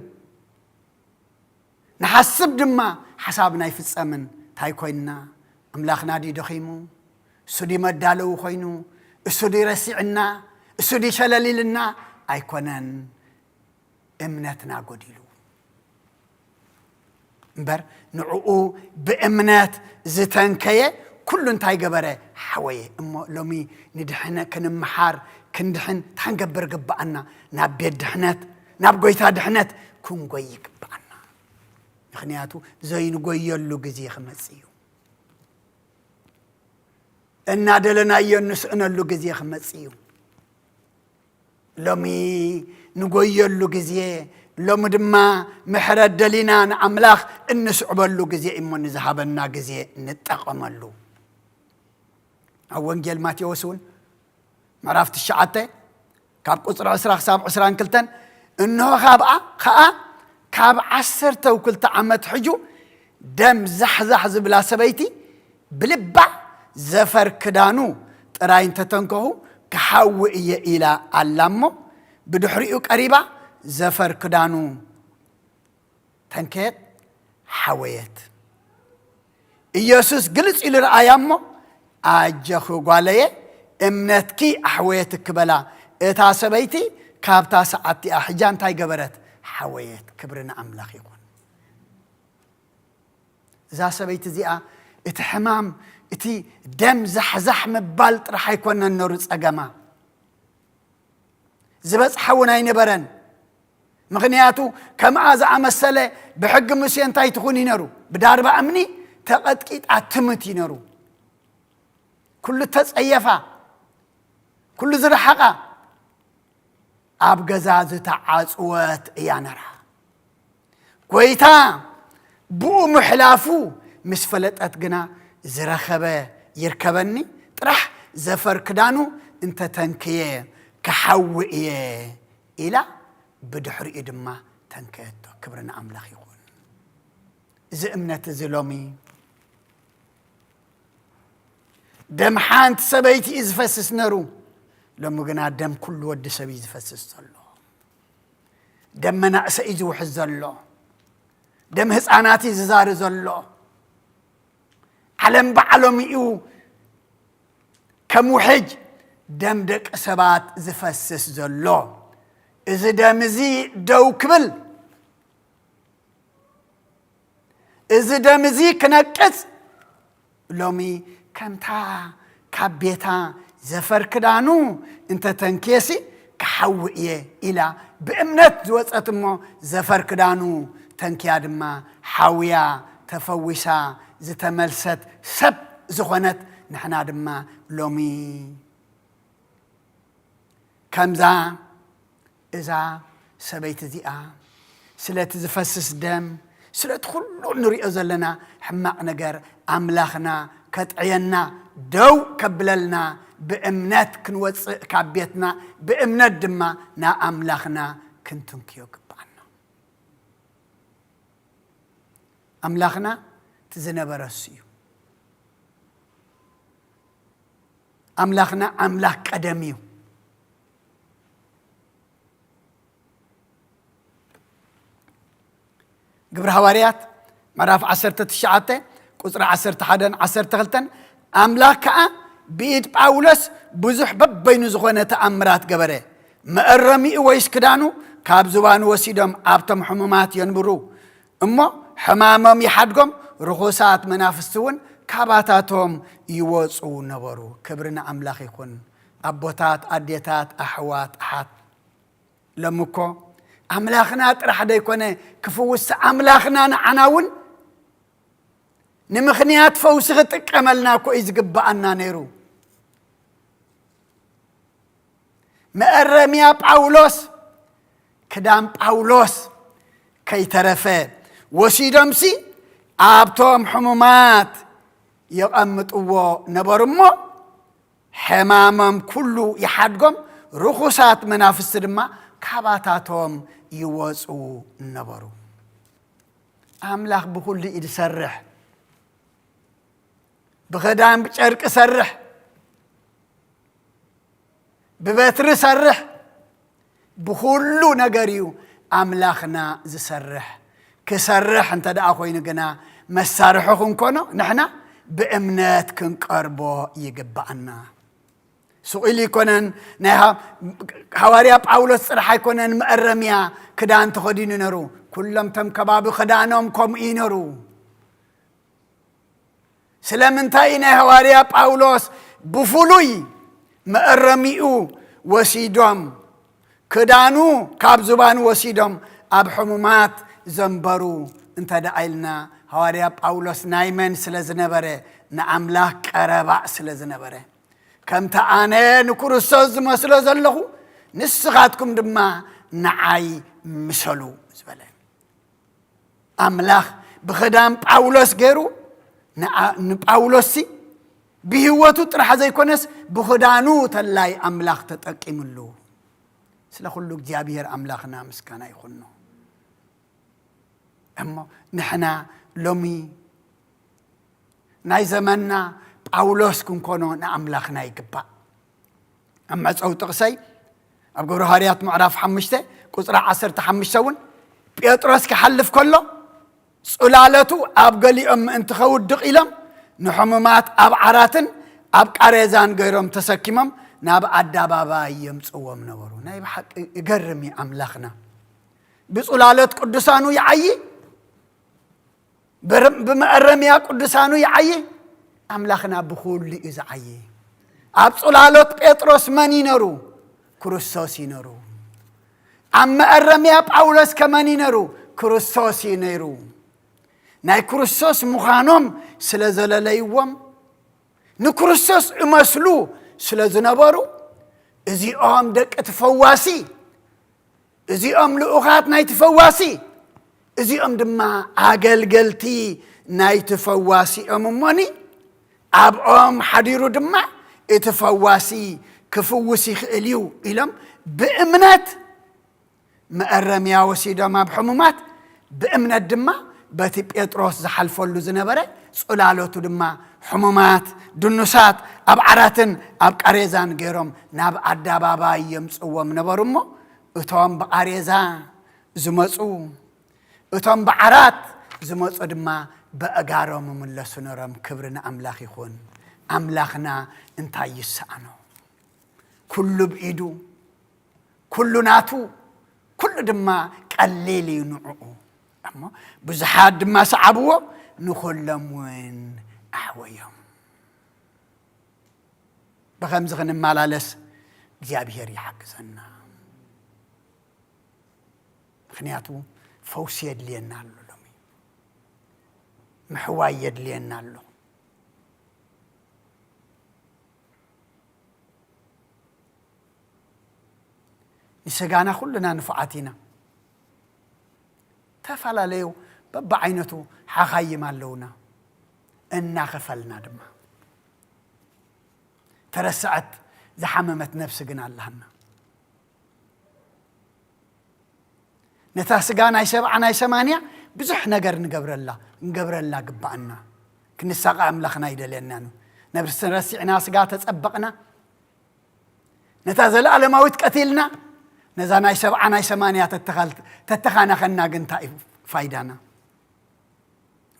ንሓስብ ድማ ሓሳብና ኣይፍጸምን። እንታይ ኮይንና? ኣምላኽና ድዩ ደኺሙ? እሱ ድዩ መዳለዊ ኮይኑ? እሱ ድዩ ረሲዕና? እሱ ድዩ ሸለል ኢልና? ኣይኮነን። እምነትና ጎዲሉ እምበር፣ ንዕኡ ብእምነት ዝተንከየ ኩሉ እንታይ ገበረ? ሓወየ። እሞ ሎሚ ንድሕነ ክንምሓር፣ ክንድሕን እንታይ ክንገብር ግብኣና? ናብ ቤት ድሕነት፣ ናብ ጎይታ ድሕነት ክንጎይ ይግብኣና። ምኽንያቱ ዘይንጎየሉ ግዜ ክመጽእ እዩ። እናደለናዮ እንስእነሉ ግዜ ክመጽእ እዩ። ሎሚ ንጎየሉ ግዜ፣ ሎሚ ድማ ምሕረት ደሊና ንኣምላኽ እንስዕበሉ ግዜ እሞ ንዝሃበና ግዜ ንጠቐመሉ። ኣብ ወንጌል ማቴዎስ እውን ምዕራፍ ትሽዓተ ካብ ቁጽሪ ዕስራ ክሳብ ዕስራን ክልተን፣ እንሆ ካብኣ ኸኣ ካብ ዓሰርተ ክልተ ዓመት ሕጁ ደም ዛሕዛሕ ዝብላ ሰበይቲ ብልባ ዘፈር ክዳኑ ጥራይ እንተተንከኹ ክሓዊ እየ ኢላ ኣላ እሞ፣ ብድሕሪኡ ቀሪባ ዘፈር ክዳኑ ተንከየት፣ ሓወየት። ኢየሱስ ግልጽ ኢሉ ረኣያ እሞ፣ ኣጀኺ ጓለየ፣ እምነትኪ ኣሕወየትኪ በላ። እታ ሰበይቲ ካብታ ሰዓት እቲኣ ሕጃ እንታይ ገበረት? ሓወየት። ክብሪ ንኣምላኽ ይኹን። እዛ ሰበይቲ እዚኣ እቲ ሕማም፣ እቲ ደም ዛሕዛሕ ምባል ጥራሕ ኣይኮነን ነሩ ጸገማ። ዝበጽሓ እውን ኣይነበረን። ምኽንያቱ ከምኣ ዝኣመሰለ ብሕጊ ሙሴ እንታይ ትኹን እዩ ነሩ? ብዳርባ እምኒ ተቐጥቂጣ ትምት እዩ ነሩ። ኩሉ ተጸየፋ፣ ኩሉ ዝረሓቓ፣ ኣብ ገዛ ዝተዓጽወት እያ ነራ። ጎይታ ብኡ ምሕላፉ ምስ ፈለጠት ግና፣ ዝረኸበ ይርከበኒ፣ ጥራሕ ዘፈር ክዳኑ እንተተንክየ ክሓዊ እየ ኢላ፣ ብድሕሪኡ ድማ ተንከየቶ። ክብሪ ንኣምላኽ ይኹን። እዚ እምነት እዚ ሎሚ ደም ሓንቲ ሰበይቲ እዩ ዝፈስስ ነሩ፣ ሎሚ ግና ደም ኩሉ ወዲ ሰብ እዩ ዝፈስስ ዘሎ። ደም መናእሰይ እዩ ዝውሕዝ ዘሎ። ደም ህፃናት እዩ ዝዛሪ ዘሎ። ዓለም ባዕሎም እዩ ከም ውሕጅ ደም ደቂ ሰባት ዝፈስስ ዘሎ። እዚ ደም እዚ ደው ክብል፣ እዚ ደም እዚ ክነቅጽ፣ ሎሚ ከምታ ካብ ቤታ ዘፈር ክዳኑ እንተተንክየሲ ክሓዊ እየ ኢላ ብእምነት ዝወጸት እሞ፣ ዘፈር ክዳኑ ተንክያ ድማ ሓውያ ተፈዊሳ ዝተመልሰት ሰብ ዝኾነት፣ ንሕና ድማ ሎሚ ከምዛ እዛ ሰበይቲ እዚኣ ስለቲ ዝፈስስ ደም፣ ስለቲ ኩሉ ንሪኦ ዘለና ሕማቕ ነገር ኣምላኽና ከጥዕየና፣ ደው ከብለልና፣ ብእምነት ክንወፅእ ካብ ቤትና፣ ብእምነት ድማ ናብ ኣምላኽና ክንትንክዮ ግብኣና። ኣምላኽና እቲ ዝነበረ እሱ እዩ። ኣምላኽና ኣምላኽ ቀደም እዩ። ግብሪ ሃዋርያት ምዕራፍ ዓሰርተ ትሽዓተ ቁፅሪ ዓሰርተ ሓደን ዓሰርተ ክልተን፣ ኣምላኽ ከዓ ብኢድ ጳውሎስ ብዙሕ በበይኑ ዝኾነ ተኣምራት ገበረ። መእረሚኡ ወይስ ክዳኑ ካብ ዝባኑ ወሲዶም ኣብቶም ሕሙማት የንብሩ፣ እሞ ሕማሞም ይሓድጎም፣ ርኹሳት መናፍስቲ እውን ካባታቶም ይወፁ ነበሩ። ክብሪ ንኣምላኽ ይኹን። ኣቦታት፣ ኣዴታት፣ ኣሕዋት፣ ኣሓት፣ ሎም እኮ ኣምላኽና ጥራሕ ደይኮነ ክፍውስ፣ ኣምላኽና ንዓና እውን ንምኽንያት ፈውሲ ክጥቀመልና እኮ እዩ ዝግብኣና ነይሩ። መእረምያ ጳውሎስ፣ ክዳን ጳውሎስ ከይተረፈ ወሲዶምሲ ኣብቶም ሕሙማት የቐምጥዎ ነበሩ እሞ፣ ሕማሞም ኩሉ ይሓድጎም፣ ርኹሳት መናፍስቲ ድማ ካባታቶም ይወፁ ነበሩ። ኣምላኽ ብኹሉ እዩ ዝሰርሕ። ብኽዳን ብጨርቂ ሰርሕ፣ ብበትሪ ሰርሕ፣ ብኹሉ ነገር እዩ ኣምላኽና ዝሰርሕ። ክሰርሕ እንተ ደኣ ኮይኑ ግና፣ መሳርሒ ክንኮኖ ንሕና ብእምነት ክንቀርቦ ይግብኣና። ስቕ ኢሉ ኣይኮነን። ናይ ሃ-፣ ሃዋርያ ጳውሎስ ጥራሕ ኣይኮነን መእረምያ ክዳን ተኸዲኑ ነሩ። ኩሎም ቶም ከባቢ ክዳኖም ከምኡ እዩ ነሩ። ስለምንታይ ናይ ሃዋርያ ጳውሎስ ብፍሉይ መእረሚኡ ወሲዶም፣ ክዳኑ ካብ ዝባኑ ወሲዶም ኣብ ሕሙማት ዘንበሩ እንተ ደኣ ኢልና፣ ሃዋርያ ጳውሎስ ናይ መን ስለ ዝነበረ? ንኣምላኽ ቀረባ ስለ ዝነበረ። "ከምቲ ኣነ ንክርስቶስ ዝመስሎ ዘለኹ፣ ንስኻትኩም ድማ ንዓይ ምሰሉ" ዝበለ። ኣምላኽ ብኽዳን ጳውሎስ ገይሩ ንኣ-፣ ንጳውሎስሲ ብህይወቱ ጥራሕ ዘይኮነስ ብኽዳኑ ተላይ ኣምላኽ ተጠቂምሉ። ስለ ኩሉ እግዚኣብሔር ኣምላኽና ምስጋና ይኹኖ። እሞ ንሕና ሎሚ ናይ ዘመንና ጳውሎስ ክንኮኖ ንኣምላኽና ይግባእ። ኣብ መዕጸዊ ጥቕሰይ ኣብ ግብረ ሃዋርያት ምዕራፍ ሓሙሽተ ቁጽሪ ዓሰርተ ሓሙሽተ እውን፣ ጴጥሮስ ክሓልፍ ከሎ ጽላሎቱ ኣብ ገሊኦም ምእንቲ ከውድቕ ኢሎም ንሕሙማት ኣብ ዓራትን ኣብ ቃሬዛን ገይሮም ተሰኪሞም ናብ ኣደባባይ የምጽዎም ነበሩ። ናይ ብሓቂ ይገርም እዩ ኣምላኽና። ብጽላሎት ቅዱሳኑ ይዓዪ፣ ብር-፣ ብመእረምያ ቅዱሳኑ ይዓዪ። ኣምላኽና ብኹሉ እዩ ዝዓዪ። ኣብ ጽላሎት ጴጥሮስ መን እዩ ነሩ? ክርስቶስ እዩ ነሩ። ኣብ መእረምያ ጳውሎስ ከመን እዩ ነሩ? ክርስቶስ እዩ ነሩ። ናይ ክርስቶስ ምዃኖም ስለ ዘለለይዎም፣ ንክርስቶስ እመስሉ ስለ ዝነበሩ፣ እዚኦም ደቂ እቲ ፈዋሲ፣ እዚኦም ልኡኻት ናይቲ ፈዋሲ፣ እዚኦም ድማ ኣገልገልቲ ናይቲ ፈዋሲ እዮም እሞኒ፣ ኣብኦም ሓዲሩ ድማ እቲ ፈዋሲ ክፍውስ ይኽእል እዩ ኢሎም ብእምነት መእረምያ ወሲዶም ኣብ ሕሙማት፣ ብእምነት ድማ በቲ ጴጥሮስ ዝሓልፈሉ ዝነበረ ጽላሎቱ ድማ ሕሙማት፣ ድኑሳት ኣብ ዓራትን ኣብ ቃሬዛን ገይሮም ናብ ኣደባባይ የምጽዎም ነበሩ እሞ፣ እቶም ብቃሬዛ ዝመጹ፣ እቶም ብዓራት ዝመጹ ድማ በእጋሮም ይምለሱ ነሮም። ክብሪ ንኣምላኽ ይኹን። ኣምላኽና እንታይ ይሰኣኖ? ኩሉ ብኢዱ፣ ኩሉ ናቱ፣ ኩሉ ድማ ቀሊል እዩ ንዕኡ። እሞ ብዙሓት ድማ ሰዓብዎ፣ ንኹሎም እውን ኣሕወዮም። ብኸምዚ ክንመላለስ እግዚኣብሔር ይሓግዘና። ምኽንያቱ ፈውሲ የድልየና ኣሎ፣ ሎሚ ምሕዋይ የድልየና ኣሎ። ንስጋና ኩልና ንፉዓት ኢና። ተፈላለዩ በብዓይነቱ ሓኻይም ኣለውና። እናኸፈልና ድማ፣ ተረስዐት ዝሓመመት ነፍሲ ግን ኣላህና። ነታ ስጋ ናይ ሰብዓ ናይ ሰማንያ ብዙሕ ነገር ንገብረላ፣ ንገብረላ ግባኣና። ክንሳቐ ኣምላኽና ይደልየና ነው። ነብሲ ረሲዕና ስጋ ተጸበቕና፣ ነታ ዘለኣለማዊት ቀቲልና፣ ነዛ ናይ ሰብዓ ናይ ሰማንያ ተተኻል-፣ ተተኻናኸና ግን እንታይ እዩ ፋይዳና?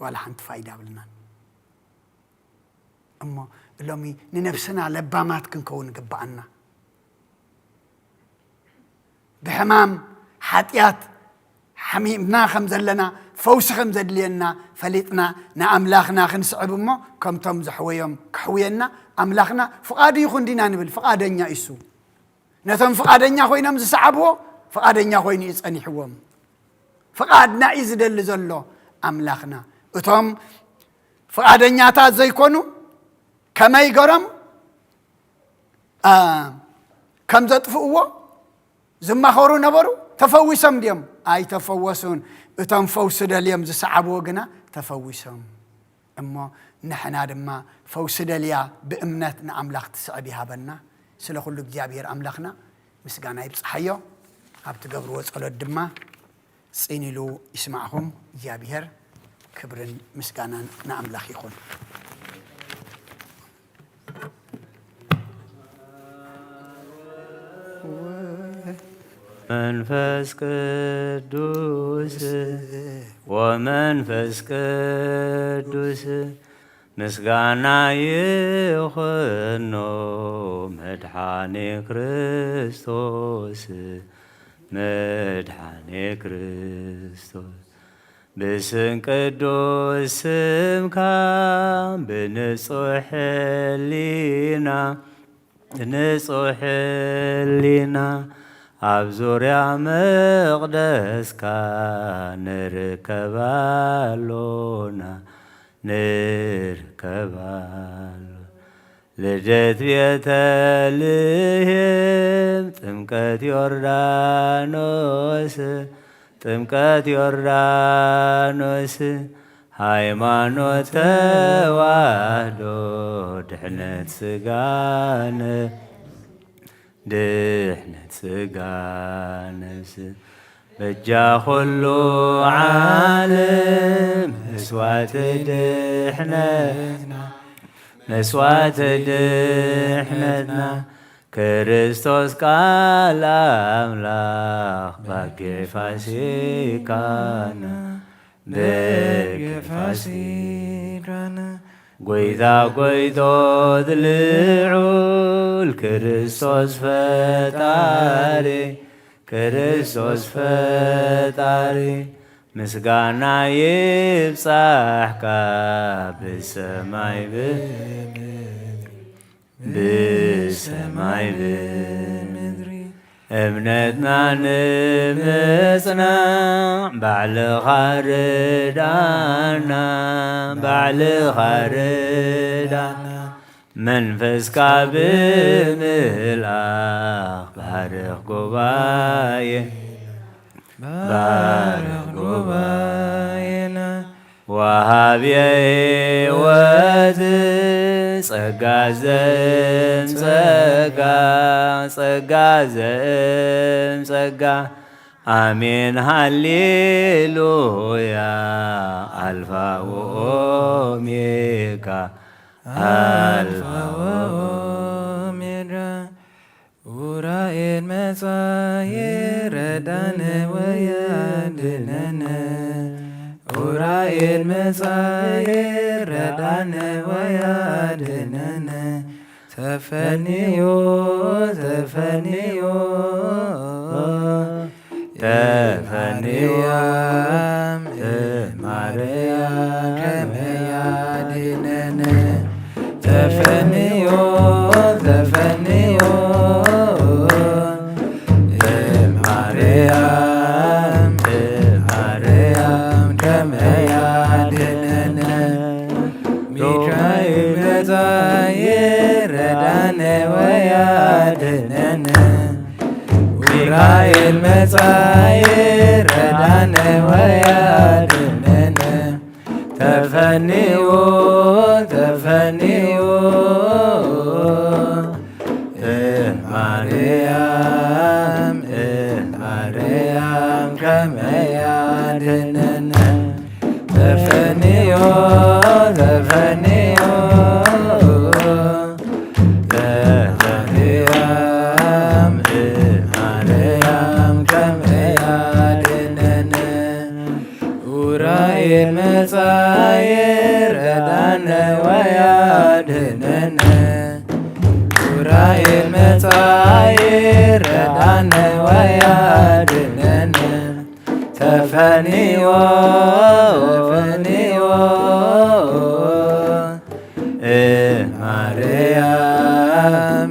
ዋላ ሓንቲ ፋይዳ ኣብልናን። እሞ ሎሚ ንነብስና ለባማት ክንከውን ግባኣና። ብሕማም ሓጢኣት ሓሚምና ከም ዘለና፣ ፈውሲ ከም ዘድልየና ፈሊጥና ንኣምላኽና ክንስዕብ እሞ፣ ከምቶም ዘሕወዮም ክሕውየና ኣምላኽና ፍቓዱ ይኹን ዲና ንብል? ፍቓደኛ እዩ እሱ። ነቶም ፍቓደኛ ኮይኖም ዝሰዓብዎ ፍቓደኛ ኮይኑ እዩ ጸኒሕዎም። ፍቓድና እዩ ዝደሊ ዘሎ ኣምላኽና። እቶም ፍቓደኛታት ዘይኮኑ ከመይ ገሮም፣ አ፣ ከም ዘጥፍእዎ ዝማኸሩ ነበሩ። ተፈዊሶም ድዮም? ኣይተፈወሱን። እቶም ፈውሲ ደልዮም ዝሰዓብዎ ግና ተፈዊሶም። እሞ ንሕና ድማ ፈውሲ ደልያ ብእምነት ንኣምላኽ ትስዕብ ይሃበና። ስለ ኩሉ እግዚኣብሔር ኣምላኽና ምስጋና ይብጽሓዮ። ኣብ ትገብርዎ ጸሎት ድማ ጽን ኢሉ ይስማዕኹም እግዚኣብሔር። ክብርን ምስጋናን ንኣምላኽ ይኹን። መንፈስ ቅዱስ ወመንፈስ ቅዱስ ምስጋና ይኹኖ መድሓኒ ክርስቶስ፣ መድሓኒ ክርስቶስ። ብስም ቅዱስ ስምካ ብንጹሕ ሕሊና፣ ንጹሕ ሕሊና ኣብ ዙርያ መቕደስካ ንርከብ ኣሎና፣ ንርከብ ኣሎ። ልደት ቤተልሔም፣ ጥምቀት ዮርዳኖስ፣ ጥምቀት ዮርዳኖስ፣ ሃይማኖት ተዋህዶ፣ ድሕነት ስጋነ፣ ድሕነት ስጋ ነፍስ፣ በጃ ኩሉ ዓለም፣ መስዋዕቲ ድሕነትና፣ መስዋዕቲ ድሕነትና፣ ክርስቶስ ቃል ኣምላኽ፣ ባጌ ፋሲካና፣ በግ ፋሲካና። ጎይታ ጎይቶት ልዑል ክርስቶስ ፈጣሪ፣ ክርስቶስ ፈጣሪ፣ ምስጋና ይብጻሕካ ብሰማይ ብምድሪ፣ ብሰማይ ብምድሪ። እምነትና ንምጽናዕ ባዕልኻ ርዳና፣ ባዕልኻ ርዳና። መንፈስካ ብምልኣኽ ባርኽ ጉባኤ፣ ባርኽ ጉባኤና። ወሃብየ ሕይወት ጸጋ ዘእም ጸጋ፣ ጸጋ ዘእም ጸጋ። ኣሜን ሃሌሉያ፣ ኣልፋ ወኦሜጋ፣ ኣልፋ ወኦሜጋ። ኡራኤል መጻየ ረዳነ ወያድነነ። ኡራኤል መጻየ ረዳነ ወያድነነ። ተፈንዮ፣ ተፈንዮ፣ ተፈንዮ፣ ማርያም ከመ ያድነነ። ተፈንዮ፣ ተፈንዮ፣ ማርያም፣ ማርያም ከመ ያድነነ። ሚካኤል መጻየ ረዳነ ወያድነነ። ኡራኤል መጻየ ረዳነ ወያድነነ። ተፈንዮ፣ ተፈንዮ፣ ማርያም፣ ማርያም ከመ ያድነነ። ተፈንዮ፣ ተፈንዮ፣ ማርያም፣ ማርያም ከመ ያድነነ። ኡራኤል መጻየ ረዳነ ወያድነነ። ኡራኤል መጻየ ረዳነ ወያድነነ። ተፈንዮ፣ ተፈንዮ፣ ማርያም፣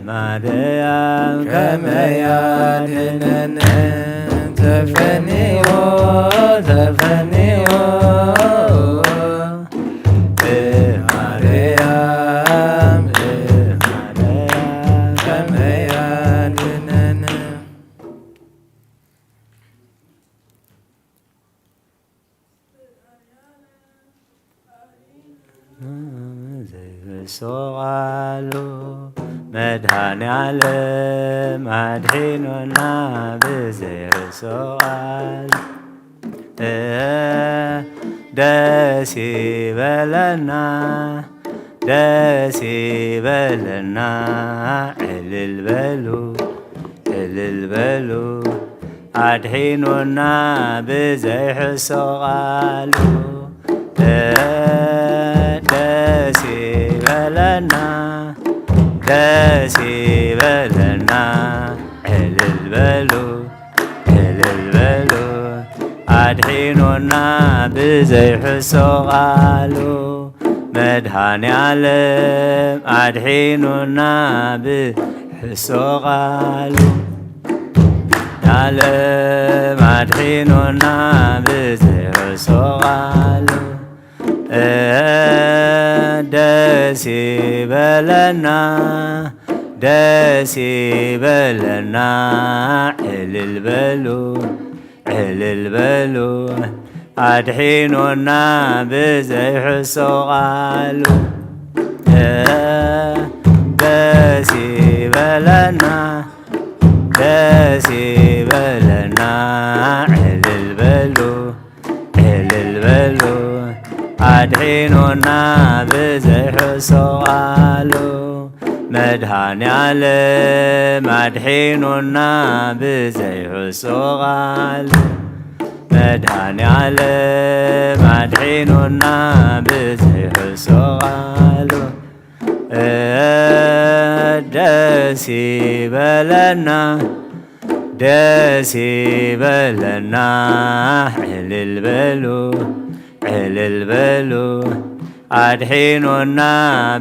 ማርያም ከመ ርእሶ ቃሉ መድኃኔ ዓለም ኣድሒኑና ብዘይ ርእሶ ቃሉ ደስ ይበለና፣ ደስ ይበለና፣ ዕልል በሉ፣ ዕልል በሉ፣ ኣድሒኑና ብዘይ ሕሶ ቃሉ። ደስ ይበለና፣ ደስ ይበለና፣ ዕልል በሉ፣ ዕልል በሉ፣ ኣድሒኑና ብዘይ ሕሶ ቃሉ። መድኃኔ ዓለም ኣድሒኑና ብሕሶ ቃሉ። ዓለም ኣድሒኑና ብዘይ ሕሶ ቃሉ። ደስ ይበለና፣ ደስ ይበለና፣ ዕልል በሉ፣ ዕልል በሉ፣ ኣድሒኑና ብዘይ ሕሶ ቃሉ። ደስ ይበለና፣ ደስ ይበለና፣ ዕልል በሉ፣ ዕልል በሉ፣ ኣድሒኑና ብዘይ ሕሶ ቃሉ። መድኃኔ ዓለም ኣድሒኑና ብዘይ ሕሶ ቃሉ። መድኃኔ ዓለም ኣድሒኑና ብዘይ ሕሶ ቃሉ። ደስ ይበለና፣ ደስ ይበለና፣ ዕልል በሉ፣ ዕልል በሉ፣ ኣድሒኑና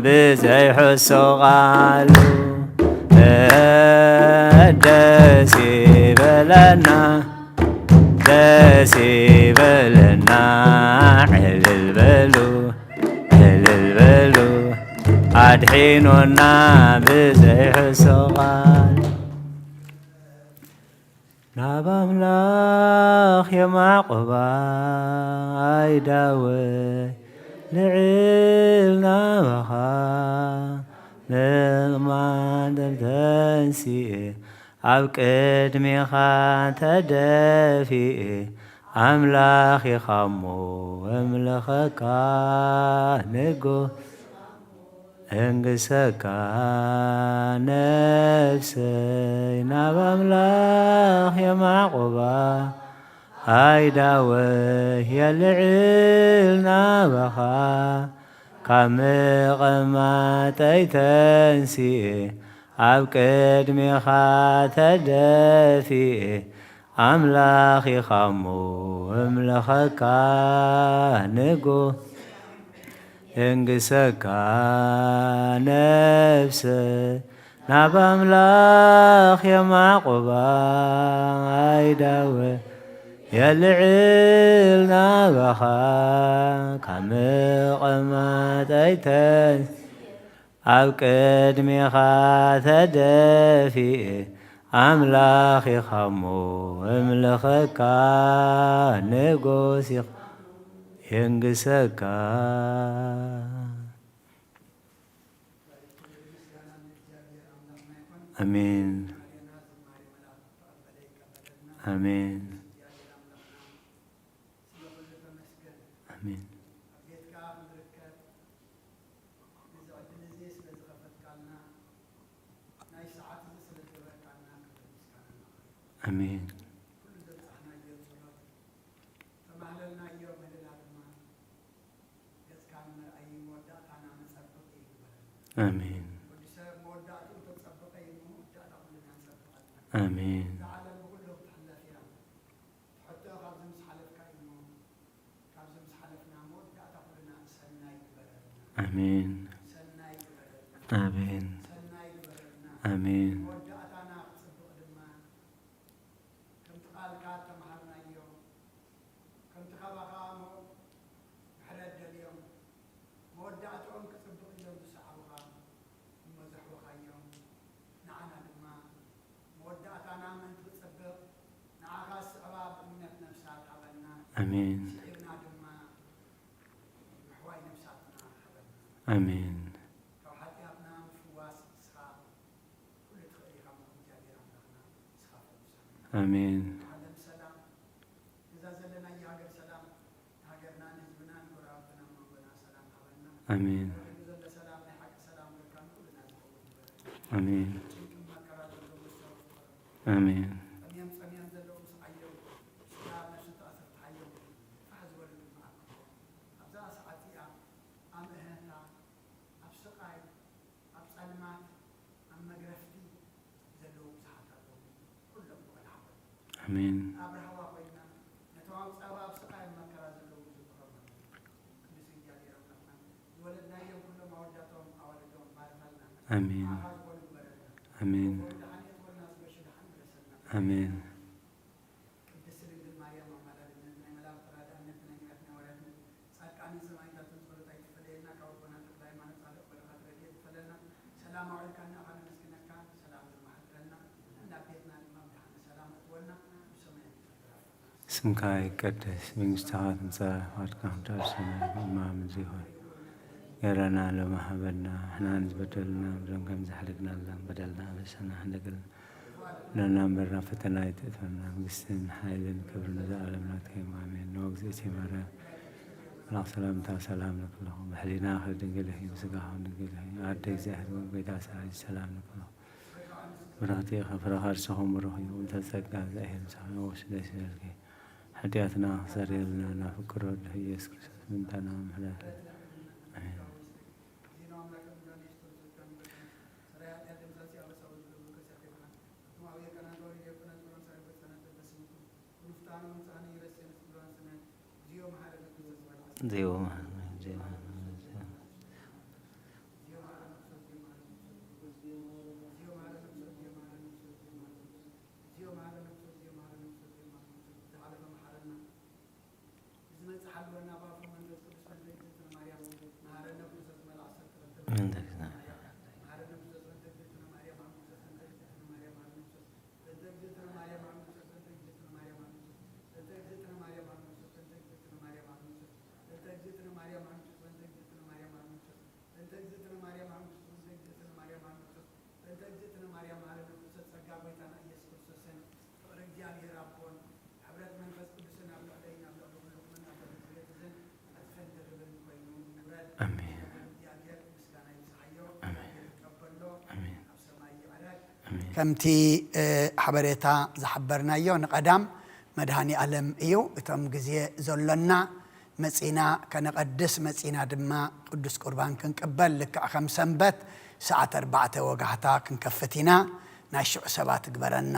ብዘይ ሕሶ ቃሉ። ደስ ይበለና፣ ደስ ይበለና፣ ዕልል በሉ፣ ዕልል በሉ፣ ኣድሒኑና ብዘይ ሕሶ ቃሉ። ናብ ኣምላኽ የማዕቆባ ኣይዳወይ ልዕል ናባኻ ምቕማጥ ተንሲኤ ኣብ ቅድሜኻ ተደፊኤ ኣምላኺኻ እሞ እምልኸካ ንጎ እንግሰካ ነፍሰይ ናብ ኣምላኽ የማዕቆባ ኣይዳወይ የልዕል ናባኻ ካብ ምቕማጠይ ተንሲኤ ኣብ ቅድሜኻ ተደፊኤ ኣምላኽ ኢኻ እሞ እምልኸካ ንጉስ እንግሰካ ነፍሰይ ናብ ኣምላኽ የማዕቆባ ኣይዳወ የልዕል ናባኻ ካብ ምቕማጠይ ተንሲኤ ኣብ ቅድሜኻ ተደፊኤ ኣምላኽ ኢኻ እሞ እምልኸካ ንጉስ ኢኻ የንግሰካ። ኣሜን። ኣሜን። ኣሜን። ኣሜን። ኣሜን። ኣሜን። ኣሜን። ኣሜን። ኣሜን። መወዳእታና ክጽብቕ ድማ ከምቲ ቃልካ እተምሃርናዮ፣ ከምቲ ካባኻ እሞ ምሕረት ደልዮም መወዳእትኦም ክጽብቕ ኢሎም ዝሰዓቡኻ እሞ ዘሕወኻዮም፣ ንዓና ድማ መወዳእታና ምእንቲ ክጽብቕ ንዓኻ ዝስዕባ ብእምነት ነፍሳት ሃበና። ኣሜን። ስዒርና ድማ ምሕዋይ ነፍሳትና ሃበና። ኣሜን። ኣሜን። ዓለም ሰላም፣ እዛ ዘለናያ ሃገር ሰላም፣ ሃገርና ንህዝብና ንጎረባብትና መንጎና ሰላም ሃበና። ኣሜን። ዘሎ ሰላም ናይ ሓቂ ሰላም ጌርካ ንኩልና ዝኸውን ይበል። ኣሜን። ጭንቅን መከራ ዘለዎም ሰላም ኣሜን። ጸሚዮም ጸሚዮም ዘለዉ ስዓዮም፣ ስጋ ነፍሲ ተኣሰርትሓዮም ፋሕ ዝበሉ ድማ ኣክቦም። ኣብዛ ሰዓት እዚኣ ኣምእህታ ኣብ ስቓይ ኣብ ጸልማት ኣብ መግረፍቲ ዘለዉ ብዙሓት ኣለዉ። ኩሎም ብቐል ሓወይ ኣሜን። ኣብ ራህዋ ኮይና ነቶም ኣብ ጸባ ኣብ ስቓይ ኣብ መከራ ዘለዉ ዝክሮም። ቅዱስ እግዚኣብሔር ኣምላኽና ዝወለድናዮም ኩሎም ኣወዳቶም ኣዋልዶም ባርኸልና። ኣሜን። ንዓኻ ዝኾኑ ግበረልና። ኣሜን። ዝኾኑ ደሓን የጥወልና፣ ዝገሹ ደሓን ምለሰልና። ኣሜን። ቅድስት ድንግል ማርያም ኣማላድነት፣ ናይ መላእክት ተራዳእነት፣ ናይ ነቢያት ናይ ሃዋርያትን ጻድቃንን ሰማዕታትን ጸሎት ኣይትፈለየና። ካብ ኣቦና ተክለ ሃይማኖት ጻድቕ በረኸት ረድኤት ይፈለና። ሰላም ኣውዕልካ ንኣኻ ነመስግነካ፣ ሰላም ድማ ሓድረና። ናብ ቤትና ድማ ብደሓነ ሰላም ኣእትወና። ብሰማይ ስምካ ይቀደስ፣ መንግስትኻ ትምጻእ፣ ፍቃድካ ከምቲ ኣብ ሰማይ ከምኡ ኣብ ምድሪ ይኹን። ገረና ሎሚ ሃበና፣ ንሕናን ዝበደሉና በደሎም ከም ዝሓለግናሎም በደልና ኣበሰና፣ ሓለገልና። ነና እምበር ናብ ፈተና ኣይተእትወና፣ መንግስትን ሓይልን ክብርን ንዘለዓለም ናትካ እዮም፣ ኣሜን። ንእግዝእቲ ማርያም መልኣኽ ሰላምታ ሰላም ንክለኹ፣ ብሕሊናኺ ድንግል ኢኺ፣ ብስጋኺ ድንግል ኢኺ፣ ኣደ እግዚኣብሔር ጎይታ ሰራዊት ሰላም ንክለኹ። ብርኽቲ ኢኺ፣ ፍረ ከርሥኹም ብሩኽ እዩ፣ እንተ ጸጋ እግዚኣብሔር ምሳኺ፣ ወስደስ ይበልኪ። ሓጢኣትና ክሰርየልና ናብ ፍቅር ወድኺ ኢየሱስ ክርስቶስ ምንታና ምሕረት። ኣሜን። ኣሜን። ኣሜን። ከምቲ ሓበሬታ ዝሓበርናዮ፣ ንቐዳም መድሃኒ ኣለም እዩ። እቶም ግዜ ዘሎና መጺና ከነቐድስ፣ መጺና ድማ ቅዱስ ቁርባን ክንቅበል፣ ልክዕ ከም ሰንበት ሰዓት ኣርባዕተ ወጋሕታ ክንከፍት ኢና። ናይ ሽዑ ሰባት ግበረና።